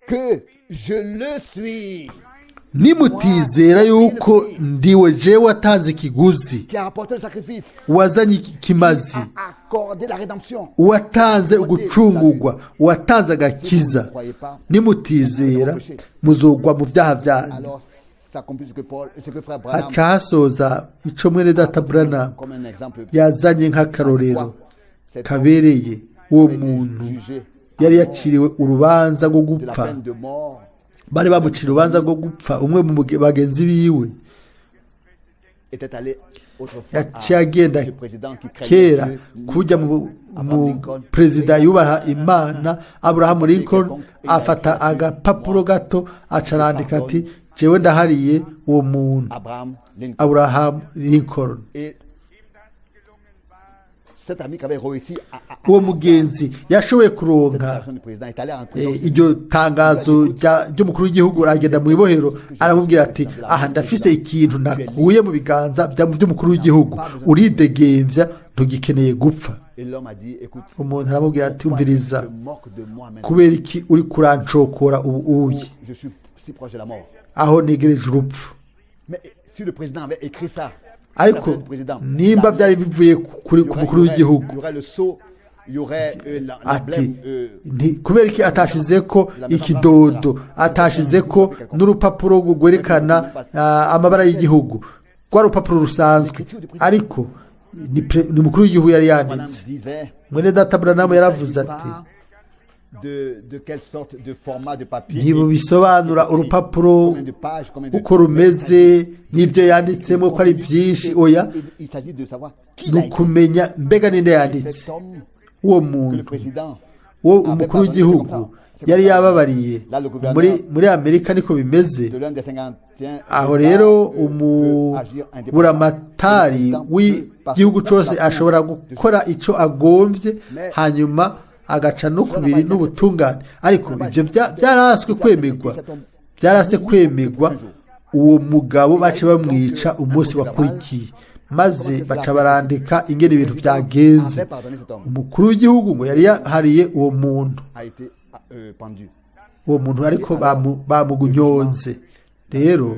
que je le suis, Nimutizera yuko ndiwe, jewe watanze ikiguzi, qui a apporté le sacrifice, wazanye ikimazi, a accordé la rédemption, uwatanze ugucungurwa, uwatanze agakiza, nimutizera muzogwa mu byaha byanyu. Alors s'accomplit ce que Paul, ce que frère Branham, Haca hasoza ico mwene data Branham comme un exemple, yazanye nk'akarorero cet homme kabereye. Uwo avait été muntu jugé yari yaciriwe urubanza rwo de la gupfa. peine de mort. Bari bamucira urubanza rwo gupfa. Umwe mu bagenzi biwe Était allé Yaciye agenda kera kujya mu perezida yubaha Imana Abraham Lincoln, afata agapapuro gato acarandika ati: "Jewe ndahariye uwo muntu Abraham Lincoln." Uwo mugenzi yashoboye kuronka iryo tangazo ry'umukuru w'igihugu, aragenda mu ibohero, aramubwira ati: "Aha ndafise ikintu nakuye mu biganza by'umukuru w'igihugu, uridegembya, ntugikeneye gupfa." Umuntu aramubwira ati: "Umviriza, kubera iki uri kurancokora ubu uye aho negereje urupfu?" Ariko nimba byari bivuye kuri ku mukuru w'igihugu, ati kubera iki atashize ko ikidodo, atashize ko n'urupapuro rwerekana amabara y'igihugu, rwa rupapuro rusanzwe? Ariko ni umukuru w'igihugu yari yanditse. Mwene data Branham yaravuze ati: "Ntibubisobanura urupapuro uko rumeze n'ibyo yanditsemo ko ari byinshi. Oya, ni ukumenya mbega ninde yanditse." Uwo muntu, uwo umukuru w'igihugu yari yababariye, muri Amerika niko bimeze. Aho rero umuburamatari w'igihugu cyose ashobora gukora icyo agombye, hanyuma agaca no kubiri n'ubutungane. Ariko ibyo byaraswe kwemegwa, byarase kwemegwa. Uwo mugabo bace bamwica umunsi wakurikiye, maze baca barandika ingene ibintu byagenze. Umukuru w'igihugu ngo yari yahariye uwo muntu, uwo muntu ariko bamugunyonze. Rero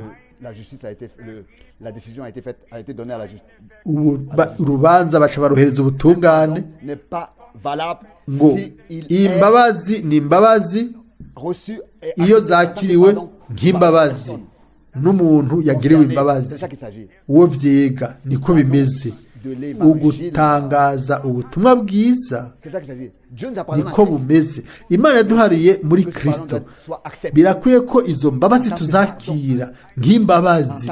urubanza baca baruhereza ubutungane ngo imbabazi ni imbabazi iyo zakiriwe nk'imbabazi n'umuntu yagiriwe imbabazi uwo byiga. Niko bimeze, ugutangaza ubutumwa bwiza niko bumeze. Imana yaduhariye muri Kirisito, birakwiye ko izo mbabazi tuzakira nk'imbabazi,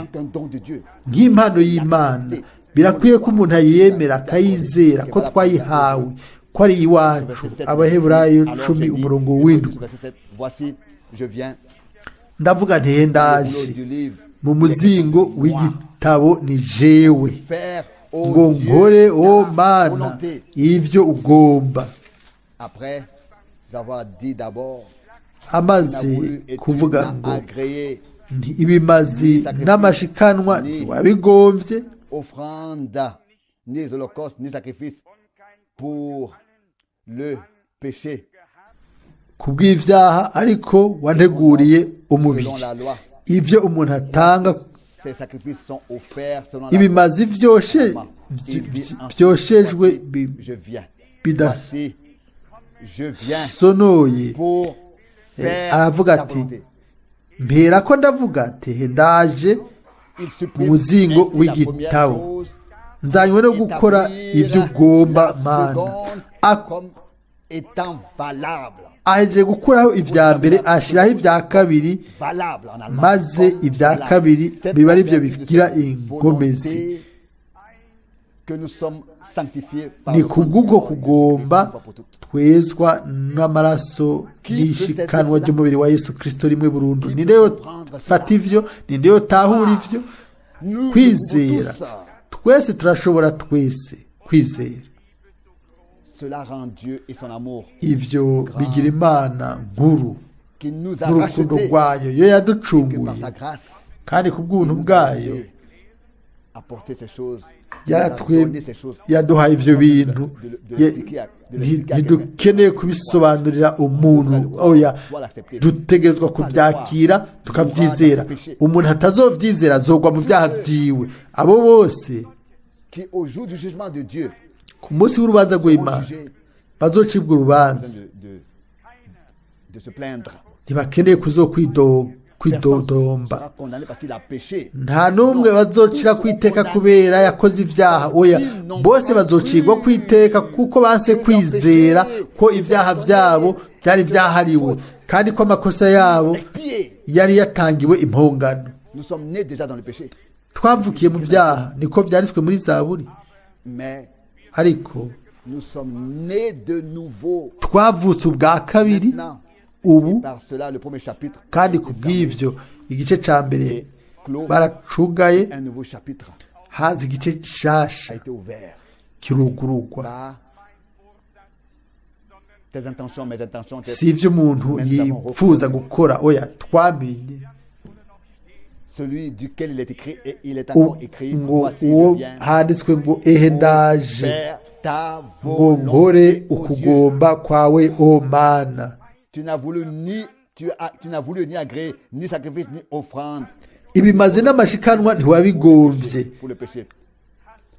nk'impano y'Imana. Birakwiye ko umuntu ayemera, akayizera ko twayihawe, ko ari iwacu. Abaheburayo 10 umurongo 7. Ndavuga nti: "Ndaje mu muzingo w'igitabo, ni jewe ngo nkore, o Mana, ibyo ugomba." Amaze kuvuga ngo ibimazi n'amashikanwa ntiwabigombye, offrande, ni holocauste, ni sacrifice pour le péché. Kubw'ibyaha, ariko wanteguriye umubiri. Ibyo umuntu atanga, ibimazi byoshejwe bidasonoye. Aravuga ati: "Mpera ko ndavuga ati: ndaje mu muzingo w'igitabo, nzanywe no gukora ibyo ugomba, Mana." Ahejeje gukuraho ibya mbere, ashyiraho ibya kabiri, maze ibya kabiri biba ari byo bigira ingomezi. Ni kubw'ubwo kugomba twezwa n'amaraso n'ishikanwa ry'umubiri wa Yesu Kirisito rimwe burundu. Ninde fata ivyo? Ninde yotahura ivyo? Kwizera, twese turashobora, twese kwizera. Ivyo bigira Imana nkuru n'urukundo rwayo, yo yaducunguye, kandi ku bw'ubuntu bwayo yaduhaye ivyo bintu. Ntidukeneye kubisobanurira umuntu, oya, dutegerezwa kubyakira tukabyizera. Umuntu atazobyizera azogwa mu byaha byiwe. Abo bose ku munsi w'urubanza rw'Imana bazocibwa urubanza ntibakeneye kwidodomba. Nta n'umwe bazocira kwiteka kubera yakoze ibyaha, oya, bose bazocirwa kwiteka kuko banse kwizera ko ibyaha byabo byari byahariwe, kandi ko amakosa yabo yari yatangiwe impongano. Twavukiye mu byaha, niko byanditswe muri Zaburi. Mais Ariko nous sommes nés de nouveau twavutse ubwa kabiri maintenant. ubu. Et par cela, le premier chapitre Kandi a été ku fermé. bw'ibyo igice cya mbere baracugaye, Un nouveau chapitre haza igice gishasha a été ouvert. kirugurugwa. Par tes intentions, mes intentions, Si ibyo umuntu yifuza gukora, oya, twamenye celui duquel il est écrit et il est encore écrit, ngo voici uwo je viens handitswe ngo: "Ehe ndaje faire ta ngo nkore volonté, ô Dieu." ukugomba kwawe, o Mana." Tu n'as voulu ni agréer ni sacrifice ni offrande Ibimazi n'amashikanwa ntiwabigombye, pour le péché.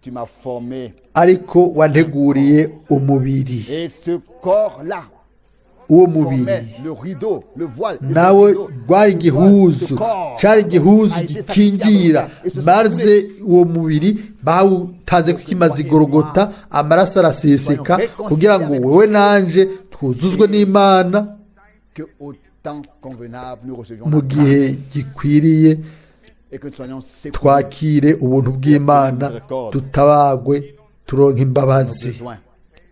Tu m'as formé ariko wanteguriye umubiri. Et ce corps là Uwo mubiri formait le rideau, le voile, le nawe rideau. rwari Ce igihuzu, corps cyari igihuzu a été sacrifié gikingira, à et se maze uwo mubiri bawutanze kukimaze igorogota, amaraso araseseka kugira ngo wowe nanje twuzuzwe n'Imana. Que au temps convenable nous recevions Mu la gihe grâce gikwiriye et que nous soyons secourus twakire ubuntu bw'Imana, tutabagwe, turonke imbabazi nos besoins.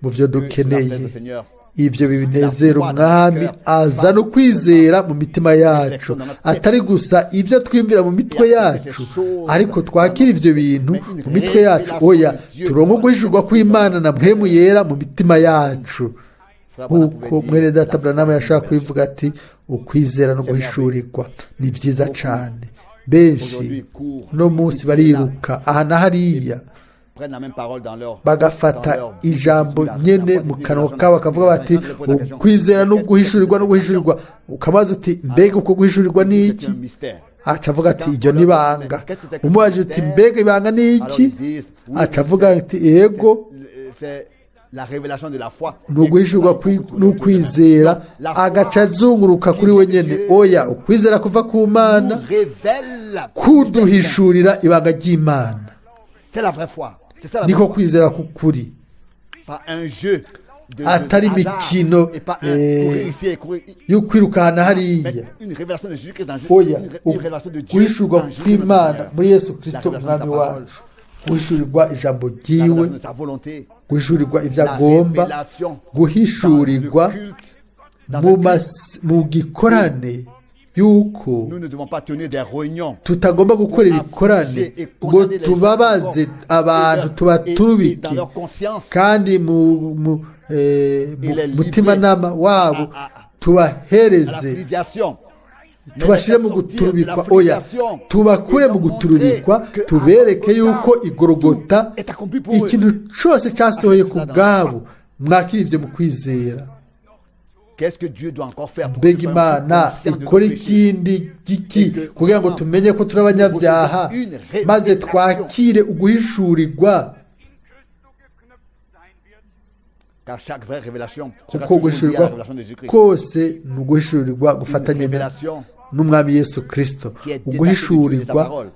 mu byo Que cela dukeneye. plaise au Seigneur. Ibyo binezera Umwami, azana ukwizera mu mitima yacu, atari gusa ibyo twiyumvira mu mitwe yacu, ariko twakira ibyo bintu mu mitwe yacu, oya, turonke uguhishurwa kw'Imana na Mpwemu Yera mu mitima yacu, Frère Branham nk'uko pouvait dire, mwene data la Branham foi yashobora est kubivuga ati: "Ukwizera no guhishurirwa ni byiza cyane." Benshi no munsi bariruka aha na hariya, prennent la même parole dans leur bagafata ijambo nyene mu kanwa kabo, bakavuga bati: "Ukwizera no guhishurirwa no guhishurirwa." Ukabaza uti: "Mbega uko guhishurirwa ni C'est iki?" un mystère. Aca avuga ati: "Iryo ni ibanga." Umubaje uti: "Mbega ibanga ni iki?" Aca avuga ati: "Yego, C'est la révélation de la foi. ni uguhishurwa n'ukwizera." Agaca azunguruka kuri we nyene. Oya, ukwizera kuva ku Mana Nous révèle. kuduhishurira ibanga ry'Imana. C'est la vraie foi. C'est ça la Niko vraie foi. kwizera k'ukuri, Pas un jeu de atari hasard imikino et pas un courir ici et courir. yo kwirukana hariya. Mais une révélation de Jésus-Christ en Jésus, Oya, une révélation de Dieu guhishurwa en Jésus-Christ notre kw'Imana Seigneur. muri Yesu Kristo La révélation de sa Umwami parole. wacu, guhishurirwa ijambo La ryiwe, révélation de sa volonté, guhishurirwa ibyo la agomba, révélation guhishurirwa dans le culte, dans mu un culte. mu gikorane yuko Nous ne devons pas tenir des réunions tutagomba gukora ibikorane ngo tubabaze abantu, tubaturubike, kandi mu mutimanama wabo à la tubahereze, filiation. tubashyire mu guturubikwa. Oya, tubakure mu guturubikwa, tubereke yuko igorogota ikintu cyose cyasohoye ku bwabo. Mwakira ibyo mu kwizera. Qu'est-ce que Dieu doit encore faire pour que Mbega nous soyons Imana conscients de nos ikora péchés? ikindi giki kugira ngo tumenye ko turi abanyabyaha, maze twakire uguhishurirwa? Car chaque vraie révélation sera Kuko toujours liée à la guhishurirwa révélation de Jésus-Christ. kose ni uguhishurirwa Une gufatanye révélation n'Umwami Yesu Kirisito. qui est détachée de Dieu et de sa Uguhishurirwa parole.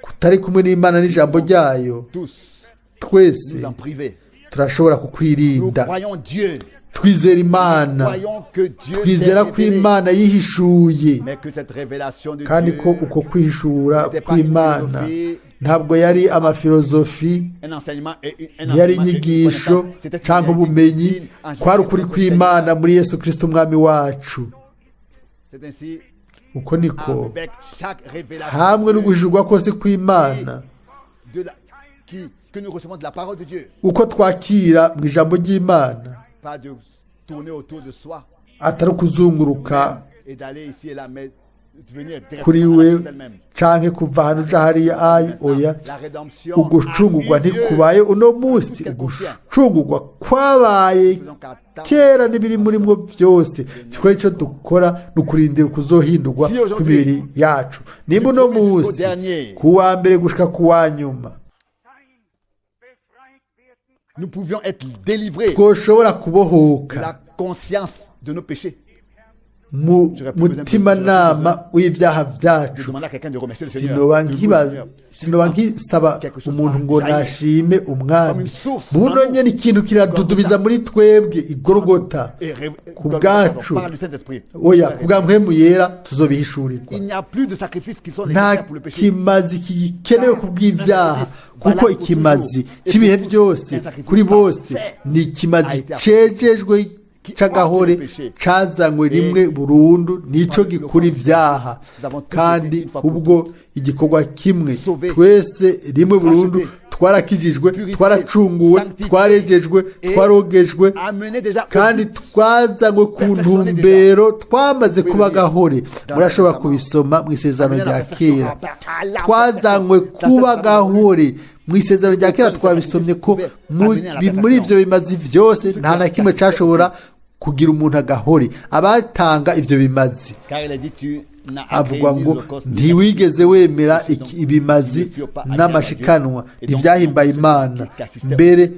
kutari kumwe n'Imana n'ijambo ryayo, Tous twese nous en priver. turashobora Nous kukwirinda. croyons Dieu. Twizera Imana, Croyons que Dieu s'est twizera ko révélé, Imana yihishuye, mais que cette révélation de kandi ko Dieu uko kwihishura kw'Imana ntabwo yari amafilozofi, un enseignement et un ntiyari enseignement et une inyigisho connaissance. C'était une cyangwa réalité ubumenyi, divine en kwari Jésus-Christ ukuri notre kw'Imana Seigneur. muri Yesu Kirisito Umwami wacu. C'est ainsi Uko niko avec chaque révélation hamwe de no Dieu guhishurwa kose kw'Imana de la, qui, que nous recevons de la parole de Dieu. uko twakira mu ijambo ry'Imana, Pas de tourner autour de soi atari ukuzunguruka et d'aller ici et là, mais de venir kuri directement à we la chose elle-même. canke kuva ahantu uja hariya ayi. Oya, La rédemption ugucungurwa a eu lieu. ntikubaye uno munsi, ugucungurwa kwabaye kera n'ibiri muri mwo byose. Twe icyo dukora ni ukurindira ukuzohindurwa kw'imibiri yacu. Nimba uno munsi ku wa mbere gushika ku wa nyuma Nous pouvions être délivrés twoshobora de kubohoka la conscience de nos péchés. Mu mutimanama w'ibyaha byacu, sinoba nkisaba umuntu ngo nashime Umwami. Buno nyine ikintu kiradudubiza muri twebwe igorogota ku bwacu, oya, ku bwa Mpwemu Yera tuzobihishurirwa. Nta kimazi gikenewe ku bw'ibyaha, kuko ikimazi cy'ibihe byose kuri bose ni ikimazi cejejwe c'agahore cazanywe rimwe burundu, nico gikura ibyaha. Kandi ubwo igikorwa kimwe twese rimwe burundu twarakijijwe, twaracunguwe, twarejejwe, twarogejwe, kandi twazanywe ku ntumbero, twamaze kuba gahore. Murashobora kubisoma mu Isezerano rya Kera. Twazanywe kuba gahore mu Isezerano rya Kera. Twabisomye ko muri ibyo bimazi byose nta na kimwe cyashobora kugira umuntu agahore. Abatanga ibyo bimazi, avuga ngo: "Ntiwigeze wemera ibimazi n'amashikanwa, ntibyahimbaye Imana." Mbere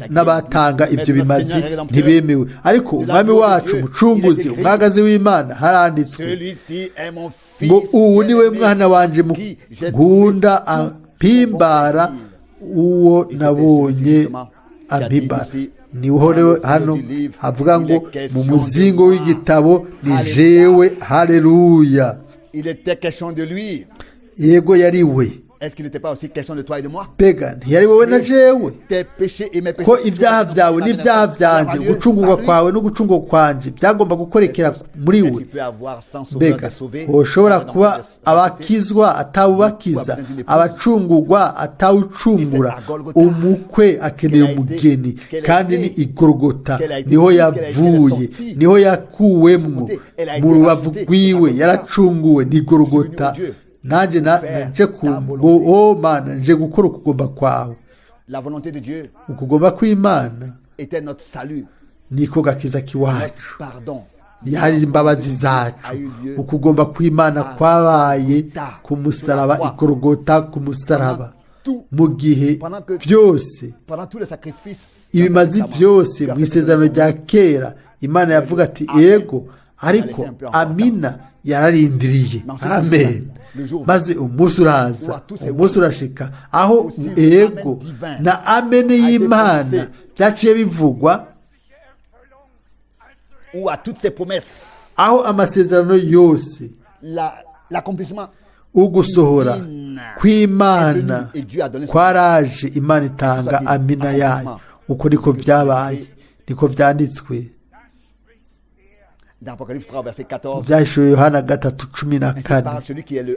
n'abatanga ibyo bimazi ntibemewe. Ariko Umwami wacu, Umucunguzi, Umwagazi w'Imana, haranditswe ngo: "Ubu niwe mwana wanje nkunda ampimbara, uwo nabonye ampimbara." Niho rero hano havuga ngo: "Mu muzingo w'igitabo ni jewe." Haleluya! Yego, yari we. Mbega ntiyari wowe na jewe, ko ibyaha byawe n'ibyaha byanje, gucungurwa kwawe no gucungurwa kwanje byagomba gukorekera muri we? Mbega ushobora kuba abakizwa atawubakiza, abacungurwa atawucungura? Umukwe akeneye umugeni, kandi ni Igorogota niho yavuye, niho yakuwemwo. Mu rubavu rwiwe yaracunguwe, ni Igorogota. Nanjye nje ku ngo: "Oh Mana, nje gukora ukugomba kwawe." Ukugomba kw'Imana niko gakiza k'iwacu, yari imbabazi zacu. Ukugomba kw'Imana kwabaye ku musaraba, Igorogota, ku musaraba, mu gihe byose ibimazi byose mu Isezerano rya Kera, Imana yavuga ati: "Yego", ariko amina yararindiriye. Amen. Maze umunsi uraza, umunsi urashika aho ego na amene y'Imana byaciye bivugwa, aho amasezerano yose, ugusohora kw'Imana kwaraje, Imana itanga amina yayo. Uko niko byabaye, niko byanditswe. Byahishuwe Yohana 3:14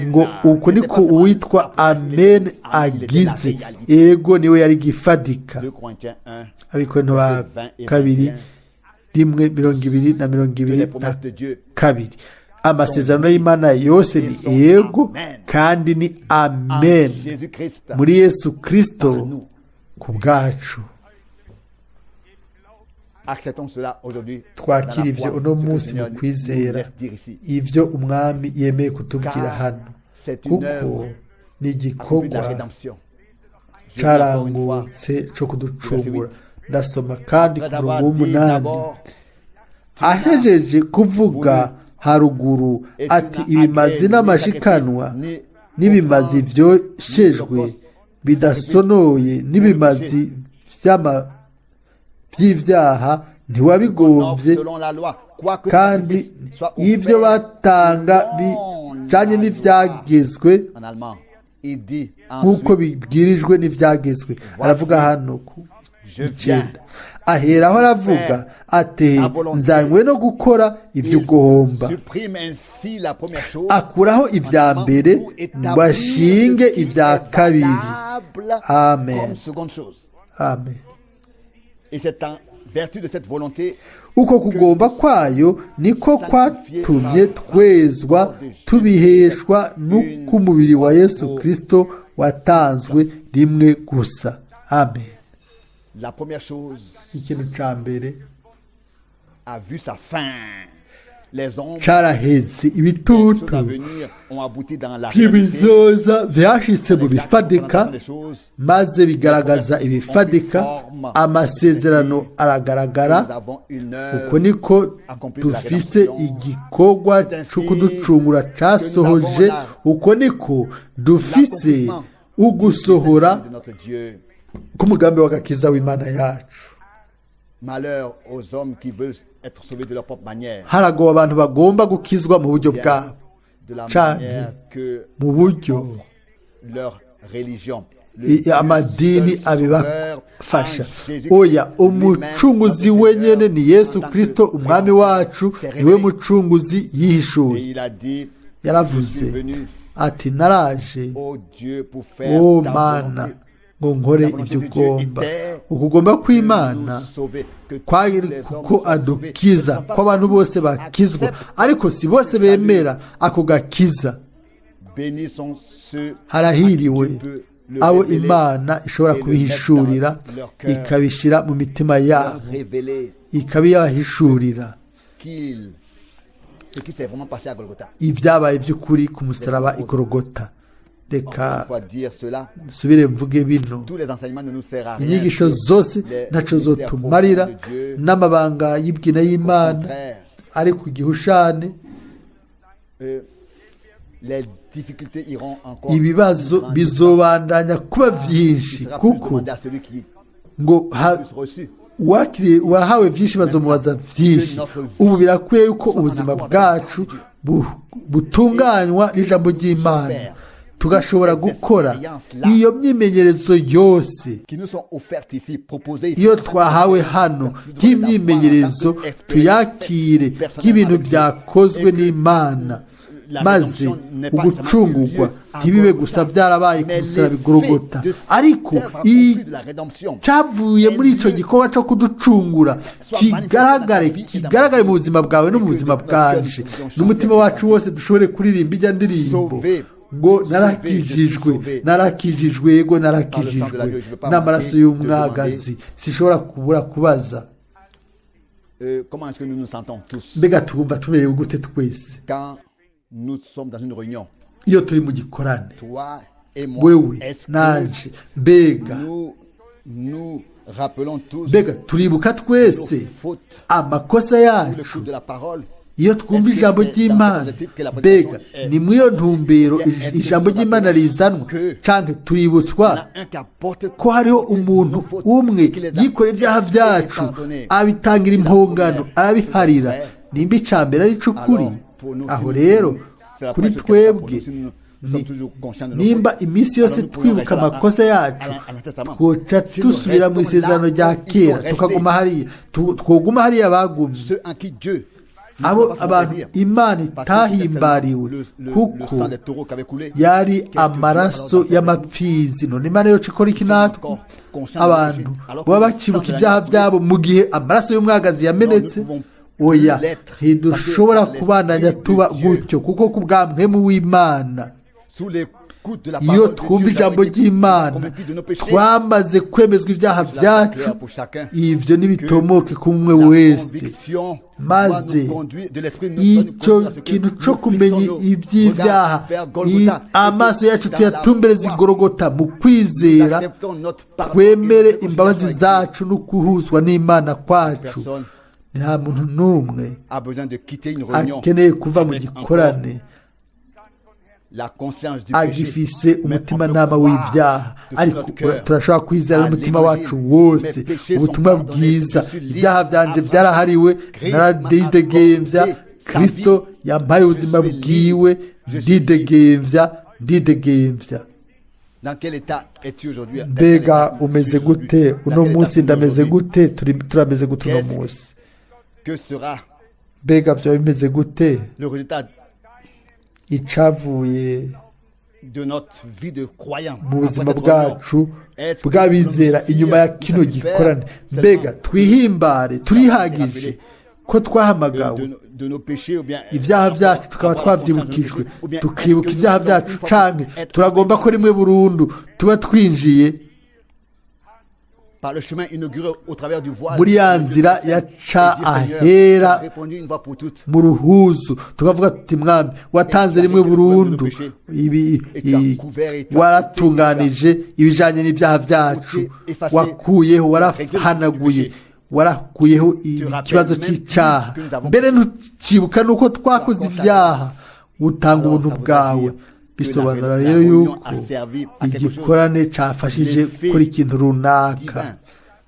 ngo: "Uku niko uwitwa Amen agize." Ego, niwe yari gifadika. Abakorinto ba Kabiri 1:20 na 22: amasezerano y'Imana yose ni yego kandi ni amen muri Yesu Kirisito ku bwacu. Twakira ibyo uno munsi mu kwizera, ibyo Umwami yemeye kutubwira hano, kuko ni igikorwa carangutse cyo kuducungura. Ndasoma kandi ku murongo w'umunani: ahejeje kuvuga haruguru ati: "Ibimazi n'amashikanwa n'ibimazi byoshejwe bidasonoye n'ibimazi by'ibyaha ntiwabigombye", kandi ibyo batanga bijyanye n'ibyagezwe, nk'uko bibwirijwe n'ibyagezwe. Aravuga hano ku 9, aheraho aravuga ati: "Nzanywe no gukora ibyo ugomba." Akuraho ibya mbere ngo ashinge ibya kabiri. Amen, amen. Uko kugomba kwayo niko kwatumye twezwa, tubiheshwa n'uko wa Yesu Kirisito watanzwe rimwe gusa. Amen. Ikintu cya mbere Caraheze. Ibitutu by'ibizoza byashitse mu bifadika, maze bigaragaza ibifadika. Amasezerano aragaragara. Uko niko dufise igikorwa cyo kuducungura cyasohoje. Uko niko dufise ugusohora k'umugambi w'agakiza w'Imana yacu. Haragowe abantu bagomba gukizwa mu buryo bwabo canke mu buryo amadini abibafasha. Oya, umucunguzi wenyene ni Yesu Kristo umwami wacu, niwe mucunguzi yihishuye. Yaravuze ati: "Naraje, o Mana, ngo nkore ibyo ugomba." Ukugomba kw'Imana kwari kuko adukiza, ko abantu bose bakizwa, ariko si bose bemera ako gakiza. Harahiriwe abo Imana ishobora kubihishurira, ikabishyira mu mitima yabo, ikabiyahishurira ibyabaye by'ukuri ku musaraba igorogota. Reka nsubire mvuge bino: inyigisho zose ntaco zotumarira n'amabanga y'ibwina y'Imana ari ku gihushane. Ibibazo bizobandanya kuba byinshi, kuko ngo wahawe byinshi bazomubaza byinshi. Ubu birakwiye yuko ubuzima bwacu butunganywa n'ijambo ry'Imana, tugashobora gukora iyo myimenyerezo yose iyo twahawe hano nk'imyimenyerezo, tuyakire nk'ibintu byakozwe n'Imana, maze ugucungurwa ntibibe gusa byarabaye ku musaraba igorogota, ariko cyavuye muri icyo gikorwa cyo kuducungura kigaragare, kigaragare mu buzima bwawe no mu buzima bwanje, n'umutima wacu wose dushobore kuririmba ijya ndirimbo ngo: "Narakijijwe, narakijijwe, yego narakijijwe n'amaraso y'umwagazi." Sishobora kubura kubaza: mbega tugomba tumerewe gute twese iyo turi mu gikorane, wewe nanje? Mbega turibuka twese amakosa yacu iyo twumva ijambo ry'Imana? Mbega ni muri iyo ntumbero ijambo ry'Imana rizanwa, canke tuributswa ko hariho umuntu umwe yikoreye ibyaha byacu, abitangira impongano, arabiharira? Nimba icambere ari ukuri, aho rero kuri twebwe, nimba iminsi yose twibuka amakosa yacu, twoca dusubira mu isezerano rya kera, tukaguma hariya, twoguma hariya bagumye abo abantu Imana itahimbariwe, kuko yari amaraso y'amapfizi. None Imana yoca ikora iki natwe, abantu baba bakibuka ibyaha byabo mu gihe amaraso y'umwagazi yamenetse? Oya, ntidushobora kubandanya tuba gutyo, kuko ku bwa mpwemu w'Imana, iyo twumva ijambo ry'Imana, twamaze kwemezwa ibyaha byacu. Ibyo ntibitomoke ku umwe wese, maze icyo kintu cyo kumenya iby'ibyaha, amaso yacu tuyatumbereze igorogota mu kwizera, twemere imbabazi zacu no guhuzwa n'Imana kwacu. Nta muntu n'umwe akeneye kuva mu gikorane agifise umutimanama w'ibyaha, ariko turashobora kwizera n'umutima wacu wose ubutumwa bwiza: ibyaha byanje byarahariwe, naradidegembya, Kristo yampaye ubuzima bwiwe, ndidegembya, ndidegembya. Mbega umeze gute uno munsi? Ndameze gute? Turameze gute uno munsi? Mbega byaba bimeze gute icavuye mu buzima bwacu bw'abizera inyuma ya kino gikorane? Mbega twihimbare, turihagije ko twahamagawe, ibyaha byacu tukaba twabyibukijwe, tukibuka ibyaha byacu, canke turagomba ko rimwe burundu tuba twinjiye Muri ya nzira yaca ahera mu ruhuzu, tukavuga tuti mwami watanze rimwe burundu, ibi waratunganije ibijanye n'ibyaha byacu, wakuyeho, warahanaguye, warakuyeho ikibazo cy'icaha, mbere ntucibuka nuko twakoze ibyaha, utanga ubuntu bwawe. Bisobanura rero yuko igikorane cafashije gukora ikintu runaka,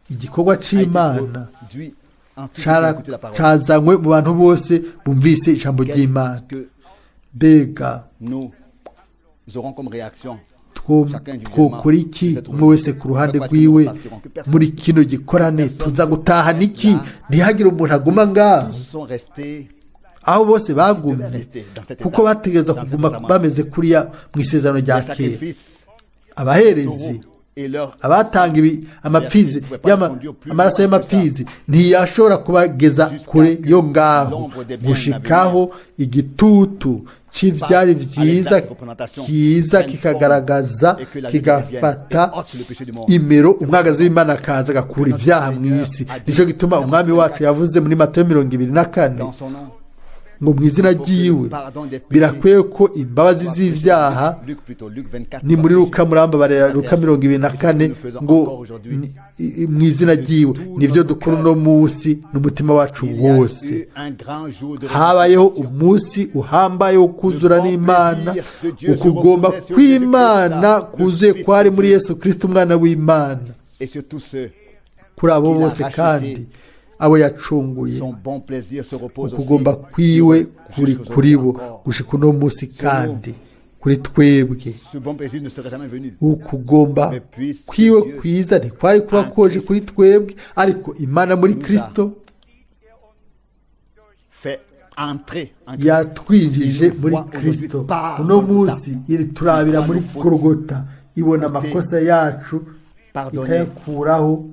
igikorwa c'Imana cazanywe mu bantu bose bumvise ijambo ry'Imana. Mbega twokora iki umwe wese ku ruhande rwiwe muri kino gikorane? Tuza gutahana iki? Ntihagire umuntu aguma ngaho. Aho bose bagumye, kuko bategerezwa kuguma bameze kuriya mu isezerano rya kera. Abaherezi abatanga amapfizi, amaraso y'amapfizi ntiyashobora kubageza kure yo ngaho, gushikaho igitutu c'ivyari vyiza kiza kikagaragaza, kigafata imero, umwagazi w'Imana akaza agakura ibyaha mu isi. Nico gituma umwami wacu yavuze muri Matayo 24 ngo mu izina ryiwe birakwiye ko imbabazi z'ibyaha, ni muri Luka, murambabarira, Luka 24, ngo mu izina ryiwe nibyo dukora uno munsi n'umutima wacu wose. Habayeho umunsi uhambaye wo kuzura n'Imana, ukugomba kw'Imana kuzuye kwari muri Yesu Kristo umwana w'Imana. Kuri abo bose kandi abo yacunguye, ukugomba kwiwe kuri kuri bo gushika uno munsi kandi kuri twebwe. Ukugomba kwiwe kwiza ntikwari kuba koje kuri twebwe, ariko Imana muri Kristo yatwinjije muri Kristo. Uno munsi iri turabira muri Golgota, ibona amakosa yacu ikayakuraho.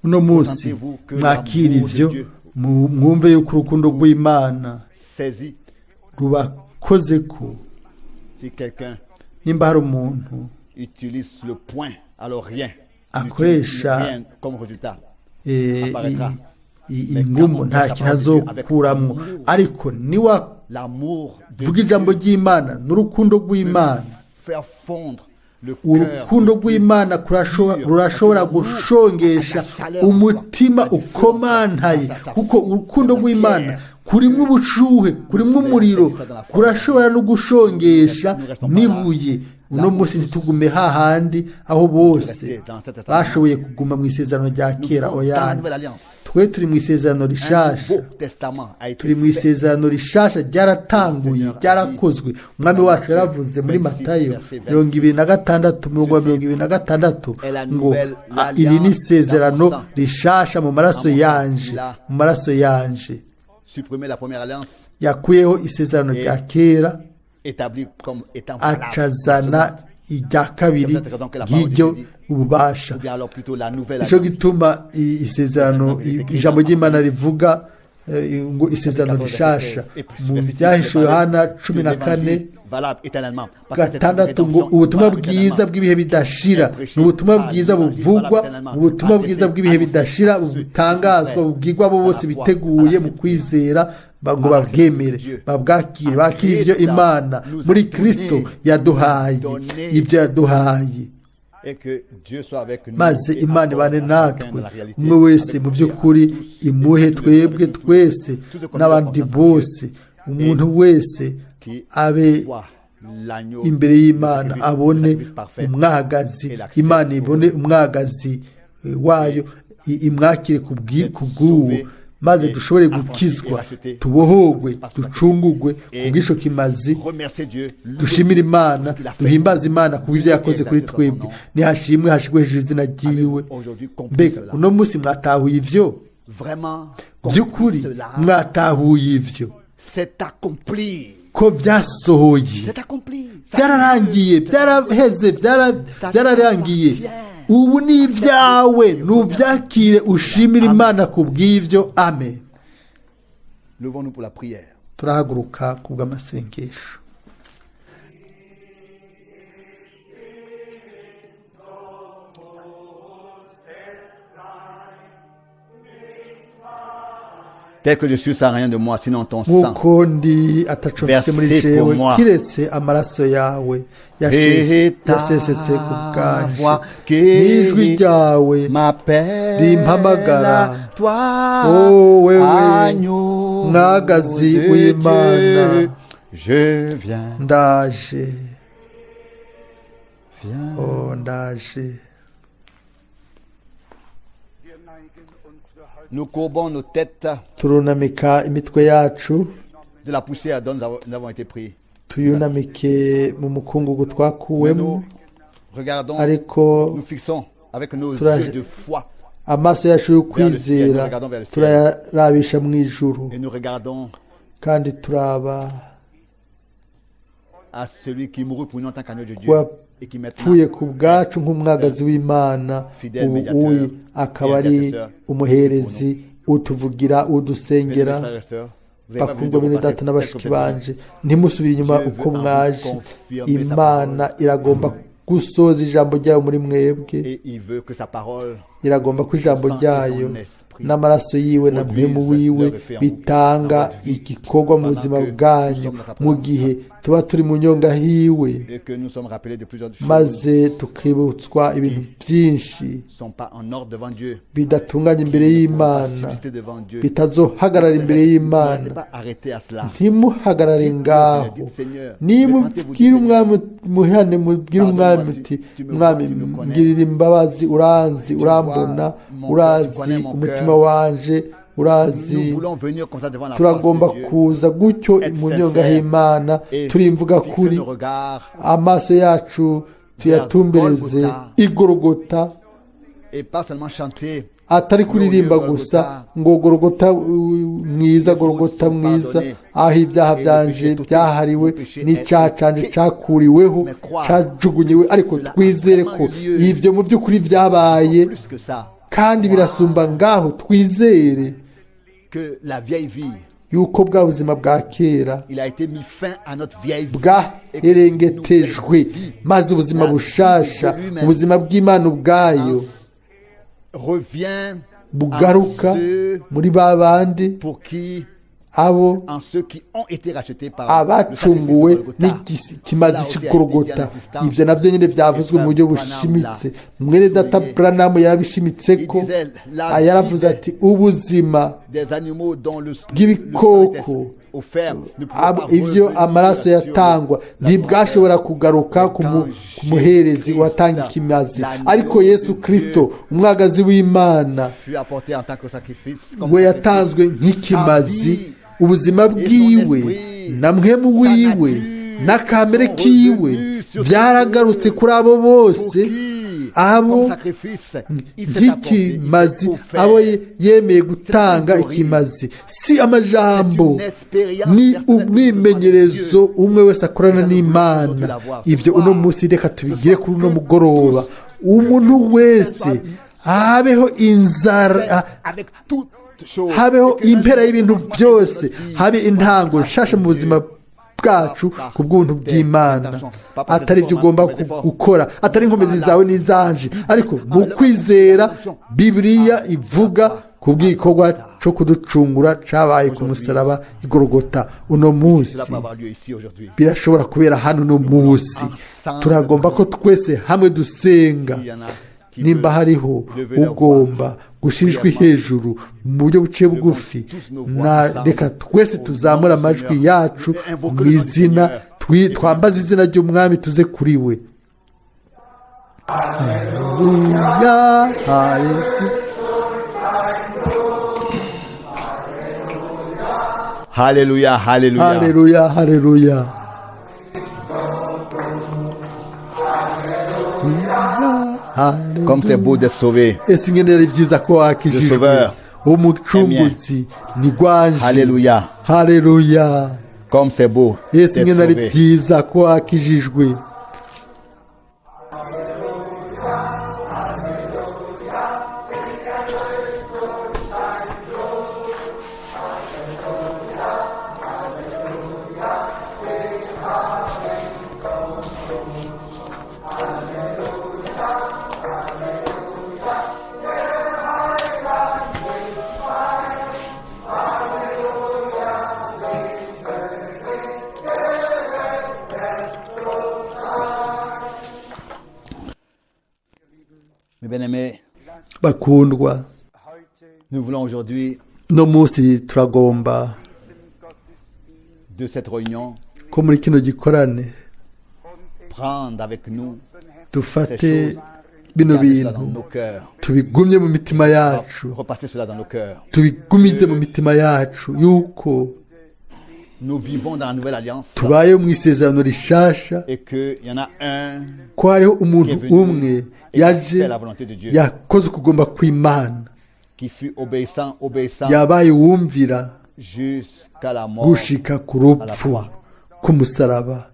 Uno munsi mwakira ivyo, mwumve yuko urukundo rw'Imana rubakoze ko. Nimba hari umuntu akoresha ingumu, nta kintu azokuramwo, ariko niwavuga ijambo ry'Imana n'urukundo rw'Imana, urukundo rw'Imana rurashobora gushongesha umutima ukomantaye, kuko urukundo rw'Imana kurimwo ubushuhe, kurimwo umuriro, kurashobora no gushongesha n'ibuye. Uno munsi ntitugume hahandi aho bose bashoboye kuguma mu isezerano rya kera. Oya, twe turi mu isezerano rishasha, turi mu isezerano rishasha, ryaratanguye, ryarakozwe. Umwami wacu yaravuze muri Matayo 26 umurongo wa 26 ngo iri ni isezerano rishasha mu maraso yanje, mu maraso yanje. Yakuyeho isezerano rya kera, acazana irya kabiri ry'iryo ububasha. Ico gituma isezerano, ijambo ry'Imana rivuga ngo isezerano rishasha mu Byahishuwe Yohana 14:6 ngo ubutumwa bwiza bw'ibihe bidashira, ni ubutumwa bwiza buvugwa, ubutumwa bwiza bw'ibihe bidashira butangazwa, bubwirwa abo bose biteguye mu kwizera ngo babwemere, babwakire, bakire ivyo Imana muri Kristo yaduhaye, ibyo yaduhaye. Maze Imana ibane natwe, umwe wese mu by'ukuri imuhe twebwe twese n'abandi bose, umuntu wese abe imbere y'Imana, abone umwagazi, Imana ibone umwagazi wayo, imwakire kubw'uwo, maze dushobore gukizwa, tubohogwe, ducungugwe kubw'isho kimazi. Dushimire Imana, duhimbaze Imana kubw'ivyo yakoze kuri twebwe. Nihashimwe, hashigwe hejuru izina ryiwe. Mbega uno munsi mwatahuye ivyo? By'ukuri mwatahuye ivyo ko byasohoye, byararangiye, byaraheze, byararangiye. Ubu ni ibyawe, nubyakire, ushimire Imana ku bw'ibyo. Amen. Turahaguruka ku bw'amasengesho. Tel que je suis sans rien de moi, sinon ton sang. Nk'uko ndi ataco mfise muri Versé pour jewe moi. kiretse amaraso yawe Et ta yasesetse ku bwanje voix qui n'ijwi ryawe m'appelle rimpamagara. à toi, Oh, wewe, agneau mwagazi de w'Imana. Dieu, je viens, Ndaje viens. Oh, ndaje. Nous courbons nos têtes Turunamika imitwe yacu de la poussière dont nous avons été pris. Tuyunamike mu mukungugu Mais twakuwemo nous regardons, ariko nous fixons avec nos yeux de foi amaso yacu y'ukwizera turayarabisha mu ijuru et nous regardons kandi turaba à celui qui mourut pour nous en tant qu'agneau de Dieu et qui maintenant wapfuye ku bwacu nk'umwagazi w'Imana ubu uyi akaba ari umuherezi utuvugira udusengera. Mes frères et sœurs, vous n'avez pas voulu Bakundwa bene de data repasser na tel que bashiki vous êtes banje ntimusubire inyuma uko mwaje. Imana iragomba gusoza ijambo ryayo muri mwebwe. Et il veut que sa parole Iragomba ko ijambo ryayo n'amaraso yiwe na mpwemu wiwe bitanga igikorwa mu buzima bwanyu mu gihe tuba turi mu nyonga hiwe et que nous sommes rappelés de plusieurs choses maze tukibutswa ibintu byinshi qui ne sont pas en ordre devant Dieu, bidatunganye imbere qui ne pourront pas y'Imana subsister devant Dieu. bitazohagarara imbere Ne y'Imana. restez pas arrêtés à cela. Ntimuhagarare ngaho. Niba ubwira umwami muhane mubwire umwami uti mwami mbwirira imbabazi uranzi urambona urazi umutima wanje urazi. Nous voulons venir comme ça devant la face Turagomba de Dieu kuza gutyo mu nyonga y'Imana et turi imvuga fixer kuri nos regards amaso yacu tuyatumbereze igorogota et pas seulement chanter atari kuririmba gusa ngo Gorogota mwiza Gorogota mwiza aho ibyaha byanje byahariwe n'icyaha canje cakuriweho cajugunyiwe ariko twizere ko ibyo mu by'ukuri byabaye plus que ça, kandi birasumba ngaho twizere que la vieille vie, yuko bwa buzima bwa kera il a été mis fin à notre vieille vie et que bwaherengetejwe nouvelle vie maze ubuzima bushasha ubuzima bw'Imana ubwayo revient en bugaruka ceux muri ba bandi pour qui, abo en ceux qui ont été rachetés par le sacrifice de abacunguwe Golgotha. n'ikimazi Cela aussi a été dit en cy'igorogota. insistant. Ibyo nabyo nyine byavuzwe mu buryo bushimitse mwene data Branamu yarabishimitse ko yaravuze ati ubuzima Des animaux dont le bw'ibikoko, le sang était offert ne pouvaient pas ibyo revenir amaraso sur yatangwa la ntibwashobora kugaruka ku muherezi watanga ikimazi ariko Yesu Kirisito umwagazi w'Imana fut apporté en tant que sacrifice, comme we sacrifice. yatanzwe nk'ikimazi ubuzima bwiwe na mpwemu wiwe n'akamere kiwe byaragarutse kuri abo Pour bose qui, abo comme sacrifice, il s'est apporté, il s'est nk'ikimazi offert. abo yemeye gutanga ikimazi si amajambo ni umwimenyerezo umwe wese akorana n'Imana. Ibyo uno munsi reka tubigire kuri uno mugoroba umuntu wese habeho inzara Avec toute chose. habeho Et que impera un y'ibintu commencement byose de notre vie habe intango nshasha mu buzima bwacu ku bw'ubuntu bw'Imana atari ibyo ugomba gukora atari inkomezi zawe n'izanje ariko mu kwizera Bibiliya ivuga ku bw'igikorwa cyo kuducungura cabaye ku musaraba igorogota uno munsi Cela peut avoir lieu ici aujourd'hui. birashobora kubera hano uno munsi. Turagomba ko twese hamwe dusenga. S'il y en a qui Nimba veulent hariho lever leur ugomba gushyira ijwi hejuru mu buryo buciye bugufi na reka twese tuzamure amajwi yacu mu izina twambaze izina ry'umwami tuze kuri we. Haleluya, haleluya. Alléluia, Alléluia. Haleluya, haleluya. Comme c'est beau d'être sauvé. Ese ingene ari byiza ko Le wakijijwe Sauveur umucunguzi ni gwanje. Alléluia. Haleluya. Comme c'est beau Ese d'être ingene ari sauvé. byiza ko wakijijwe. Bien-aimés, Bakundwa, nous voulons aujourd'hui no munsi turagomba de cette réunion ko muri kino gikorane prendre avec nous dufate ces choses, bino garder cela dans bintu nos cœurs, tubigumye mu mitima yacu, repasser cela dans nos cœurs. tubigumize mu mitima yacu yuko Nous vivons dans la nouvelle alliance tubayeho mu isezerano rishasha, et qu'il y en a un ko hariho qui est umuntu venu umwe et qui yaje fait la volonté de Dieu, yakoze ukugomba kw'Imana, qui fut obéissant, obéissant yabaye uwumvira jusqu'à la mort gushika ku rupfu k'umusaraba.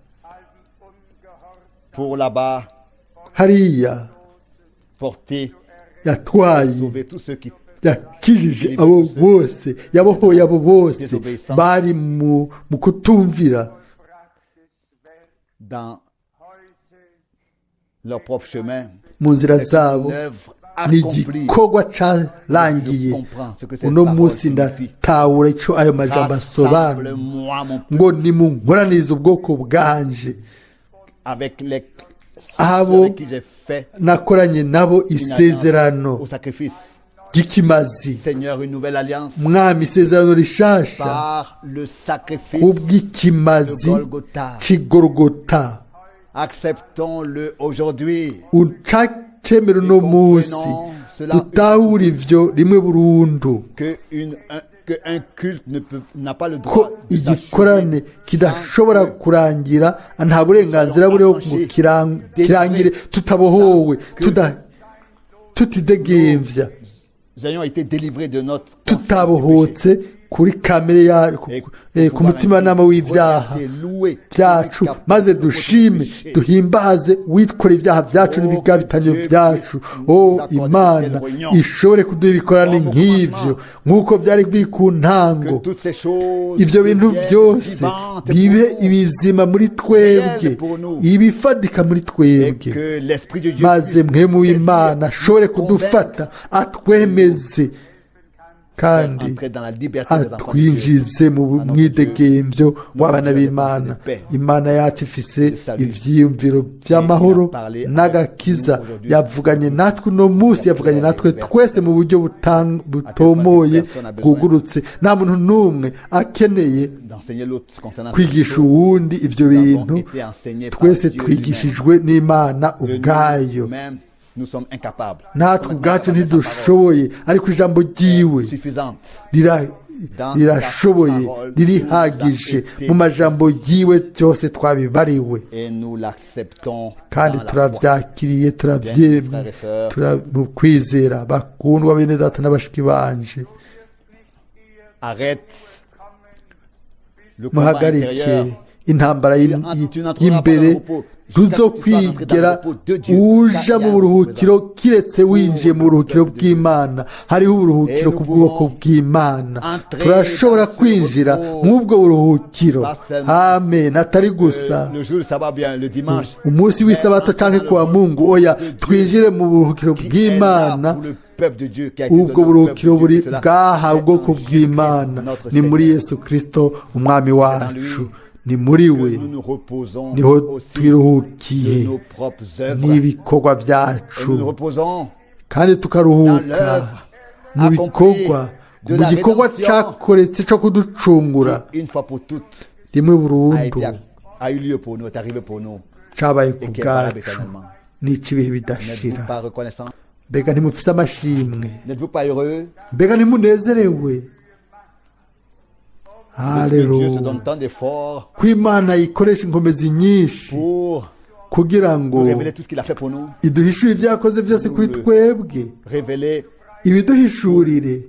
Pour là-bas Hariya porter, yatwaye, sauver tous ceux qui yakijije abo bose, yabohoye abo bose bari mu kutumvira dans leur propre chemin. Mu nzira C'est zabo. une œuvre Ni accomplie. igikorwa carangiye. Je comprends ce que cette Uno parole munsi signifie. ndatahura ico ayo majambo asobanura, Rassemble-moi mon ngo nimunkoranirize ubwoko bwanje avec les ceux Abo avec qui j'ai fait nakoranye nabo une alliance isezerano au sacrifice. ry'ikimazi. Seigneur, une nouvelle alliance Mwami, isezerano rishasha par le sacrifice kubw'ikimazi de Golgotha. c'Igorogota. Acceptons-le aujourd'hui. Ucacemera uno munsi, dutahura ivyo rimwe burundu, Que, une, un, que un culte ne peut, n'a pas le ko droit de igikorane s'achever kidashobora sans que kurangira, nta burenganzira buriho ngo kirangire tutabohowe, tutidegembya, nous ayons été délivrés de notre conscience du péché. tutabohotse kuri kamere ya Et ku pouvoir mutimanama ainsi w'ibyaha remercier, louer byacu, celui qui a maze porté notre dushime, péché. duhimbaze witwara ibyaha byacu Oh, n'ibigabitanyo Dieu byacu. puisse O nous accorder Imana telle réunion. ishobore kuduha ibikorane Comme au nk'ivyo, commencement. nk'uko byari biri ku Que ntango, toutes ces choses ibyo bintu deviennent byose vivantes pour bibe nous ibizima muri twebwe, réelles pour nous. ibifatika muri Et twebwe, que l'Esprit de Dieu maze puisse mwe mu saisir, Imana ashobore nous kudufata, atwemeze kandi entrer dans la liberté des enfants de Dieu. atwinjize mu À notre mwidegembyo w'abana Dieu, b'Imana. paix. Imana yacu ifise De salut. ivyiyumviro by'amahoro parlé avec n'agakiza. nous aujourd'hui. Yavuganye natwe uno munsi, yavuganye natwe twese mu buryo butomoye, Personne a besoin bwugurutse. Nta muntu n'umwe akeneye d'enseigner l'autre concernant kwigisha ces choses. uwundi ivyo Nous avons bintu. été enseignés par Twese Dieu lui-même. twigishijwe n'Imana De ubwayo. nous-mêmes, nous sommes incapables. Natwe ubwacu ntidushoboye, ariko ijambo ryiwe Suffisante. Rirashoboye, ririhagije. Mu majambo yiwe byose twabibariwe, Et nous l'acceptons kandi dans la foi. turabyakiriye, turabyemye mu kwizera. Bakundwa bene data n'abashiki banje, Arrête le combat muhagarike intérieur. intambara y'imbere. Ntuzokwigera uja mu buruhukiro kiretse winjiye mu buruhukiro bw'Imana. Hariho uburuhukiro ku bwoko bw'Imana. Turashobora kwinjira mw'ubwo buruhukiro, amen, atari gusa Le jour du sabbat, bien le dimanche, umunsi w'isabato canke kuwa Mungu. Oya, twinjire mu buruhukiro qui est là bw'Imana. pour le peuple de Dieu, qui a été donné Ubwo au peuple buruhukiro de Dieu, buri cela bwahawe est ubwoko en bw'Imana. Jésus-Christ, notre Ni muri Seigneur. Yesu Kristo umwami wacu, ni muri Que we nous nous reposons niho aussi twiruhukiye de nos propres œuvres. n'ibikorwa Et byacu, nous nous reposons kandi tukaruhuka dans l'œuvre mu bikorwa, de mu la gikorwa rédemption cyakoretse cyo kuducungura qui, une fois pour toutes, rimwe a burundu, été, a eu lieu pour nous, est arrivé pour nous, cabaye ku et qui est valable bwacu éternellement. n'ic'ibihe N'êtes-vous bidashira. pas reconnaissant? Mbega ntimufise amashimwe? N'êtes-vous pas heureux Mbega ntimunezerewe? que Dieu se Haleluya! donne tant d'efforts Ko Imana ikoresha inkomezi nyinshi pour kugira ngo nous révéler tout ce qu'il a fait pour nous, iduhishure ibyo yakoze byose kuri twebwe, révéler, ibiduhishurire,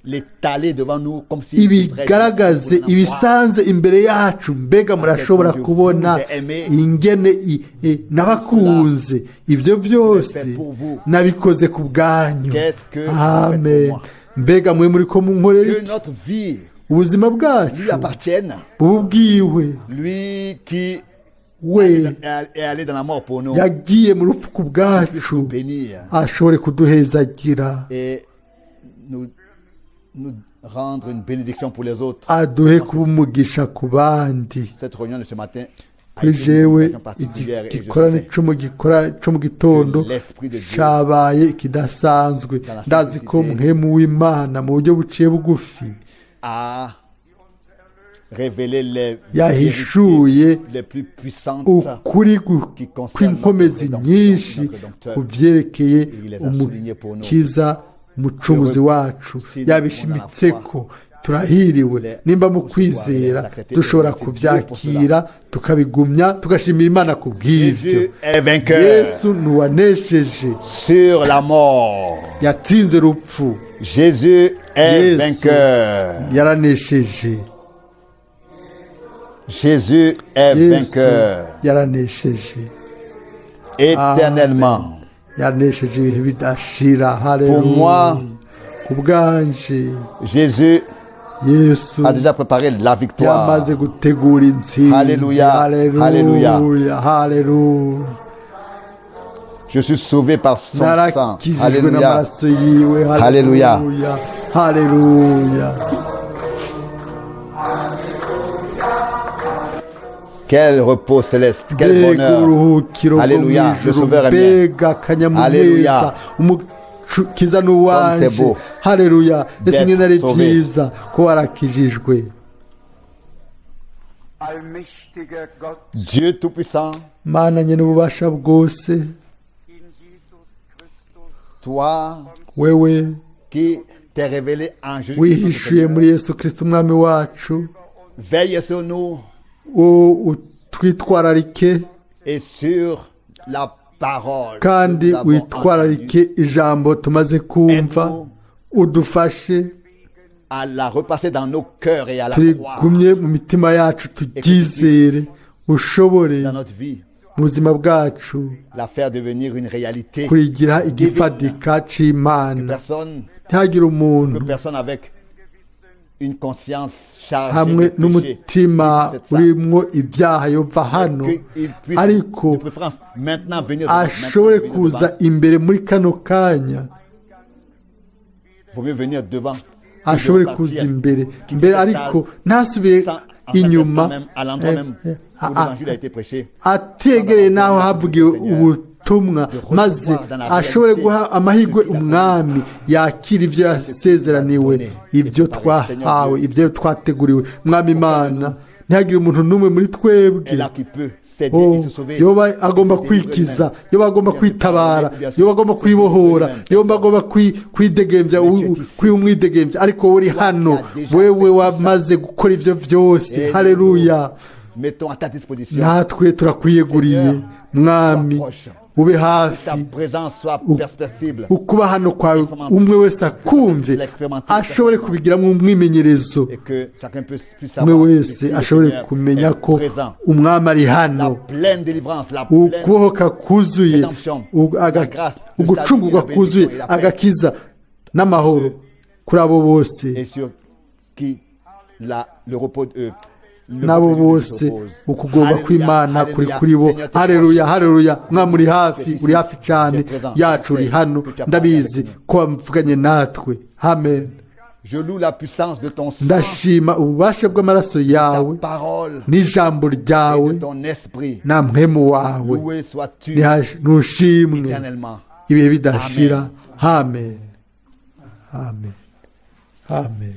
l'étaler devant nous comme si ibigaragaze, ibisanze imbere yacu. Mbega murashobora kubona ingene nabakunze? Ibyo byose nabikoze ku bwanyu. Amen. Mbega mwe muri ko munkorera que iki? Notre vie Ubuzima bwacu lui appartienne, bubu bwiwe, lui qui we est allé dans la mort pour nous, yagiye mu rupfu ku puisse bwacu, nous bénir ashobore kuduhezagira, et nous rendre une bénédiction pour les autres. Aduhe kuba umugisha ku bandi. Cette réunion de ce matin Kuri jewe igikorane cyo mu gitondo cyabaye kidasanzwe. Ndazi ko muhemu w'Imana mu buryo buciye bugufi yahishuye ukuri kw'inkomezi nyinshi ku byerekeye Umukiza, Umucunguzi wacu. Yabishimitse ko turahiriwe nimba mu kwizera dushobora kubyakira, tukabigumya, tugashimira Imana ku bw'ibyo. Yesu ni uwanesheje yatsinze urupfu. Yesu yaranesheje. Jésus est vainqueur. Yaranesheje. Éternellement. Yaranesheje ibihe bidashira. Pour moi, ku bwanje, Jésus Yesu a déjà préparé la victoire. Yamaze gutegura intsinzi. Alléluia. Haleluya. Haleluya. Je suis sauvé par son sang. Narakijijwe Alléluia. n'amaraso yiwe. Haleluya. Haleluya. Quel repos céleste, quel Mbega bonheur. uburuhukiro bwo mu Alléluia, le ijuru, sauveur est mien. mbega akanyamuneza, Alléluia. Umukiza ni uwanje. Comme c'est beau Haleluya, ese d'être ingene ari sauvé. byiza ko warakijijwe. Allmächtiger Gott, Dieu Tout-Puissant, Mana nyene ububasha bwose, in Jesus Christus, toi wewe qui t'es révélé en Jésus-Christ, notre wihishuye Seigneur, muri Yesu Kristo Umwami wacu, veille sur nous utwitwararike et sur la parole que kandi nous avons entendue. witwararike ijambo tumaze kumva, udufashe À la repasser dans nos cœurs et à la croire turigumye mu mitima yacu, turyizere, ushobore dans notre vie, mu buzima bwacu la faire devenir une réalité. kurigira igifatika c'Imana. Personne, Ntihagire umuntu que personne avec une conscience chargée hamwe de péché n'umutima quitte cette salle. urimwo ibyaha yova hano, Qu'il puisse, ariko de préférence, maintenant venir devant, ashobore maintenant venir kuza devant. imbere muri kano kanya. Vaut mieux venir devant que de Ashobore repartir, kuza imbere quitter mbere, cette ariko salle ntasubire sans, en cet inyuma instant même, à l'endroit même où l'évangile a été prêché. Ategereye n'aho havugiwe ubutumwa, maze ashobore guha amahirwe Umwami yakira ibyo yasezeraniwe, ibyo twahawe, ibyo twateguriwe. Mwami Imana, ntihagire umuntu n'umwe muri twebwe Est là qui peut s'aider Oh, et se sauver. yoba agomba Se délivrer kwikiza, lui-même. yoba agomba Bien kwitabara, sûr, yoba agomba kwibohora, lui-même. yoba agomba kwidegembya, kwiha umwidegembya, ariko wowe uri hano, wewe wamaze gukora ibyo byose. Et Haleluya. nous mettons à ta disposition. Natwe turakwiyeguriye, Mwami, ube hafi, Ta présence soit perceptible. ukuba hano kwawe umwe wese akumve, ashobore kubigiramo umwimenyerezo, Et que chacun puisse umwe savoir wese que si le ashobore Seigneur kumenya est ko présent. Umwami ari La hano. pleine délivrance, la pleine Ukubohoka kuzuye, Redemption, la grâce, le ugucungurwa salut, la kuzuye, bénédiction et la paix. agakiza n'amahoro kuri abo bose Et sur qui le repos le n'abo repos de Dieu bose se repose. ukugomba Alléluia, kw'Imana kuri alléluia. kuri bo. Seigneur, tu es Haleluya, proche. haleluya. Mwami, uri hafi, uri hafi cyane Tu es présent. yacu, uri hano, Que tu as parlé ndabizi avec nous. ko wavuganye natwe. Amen. Je loue la puissance de ton sang, Ndashima ububasha bw'amaraso ta yawe parole n'ijambo et ryawe de ton esprit. na mpwemu wawe. Loué sois-tu Nushimwe éternellement. ibihe bidashira. Amen, amen, amen.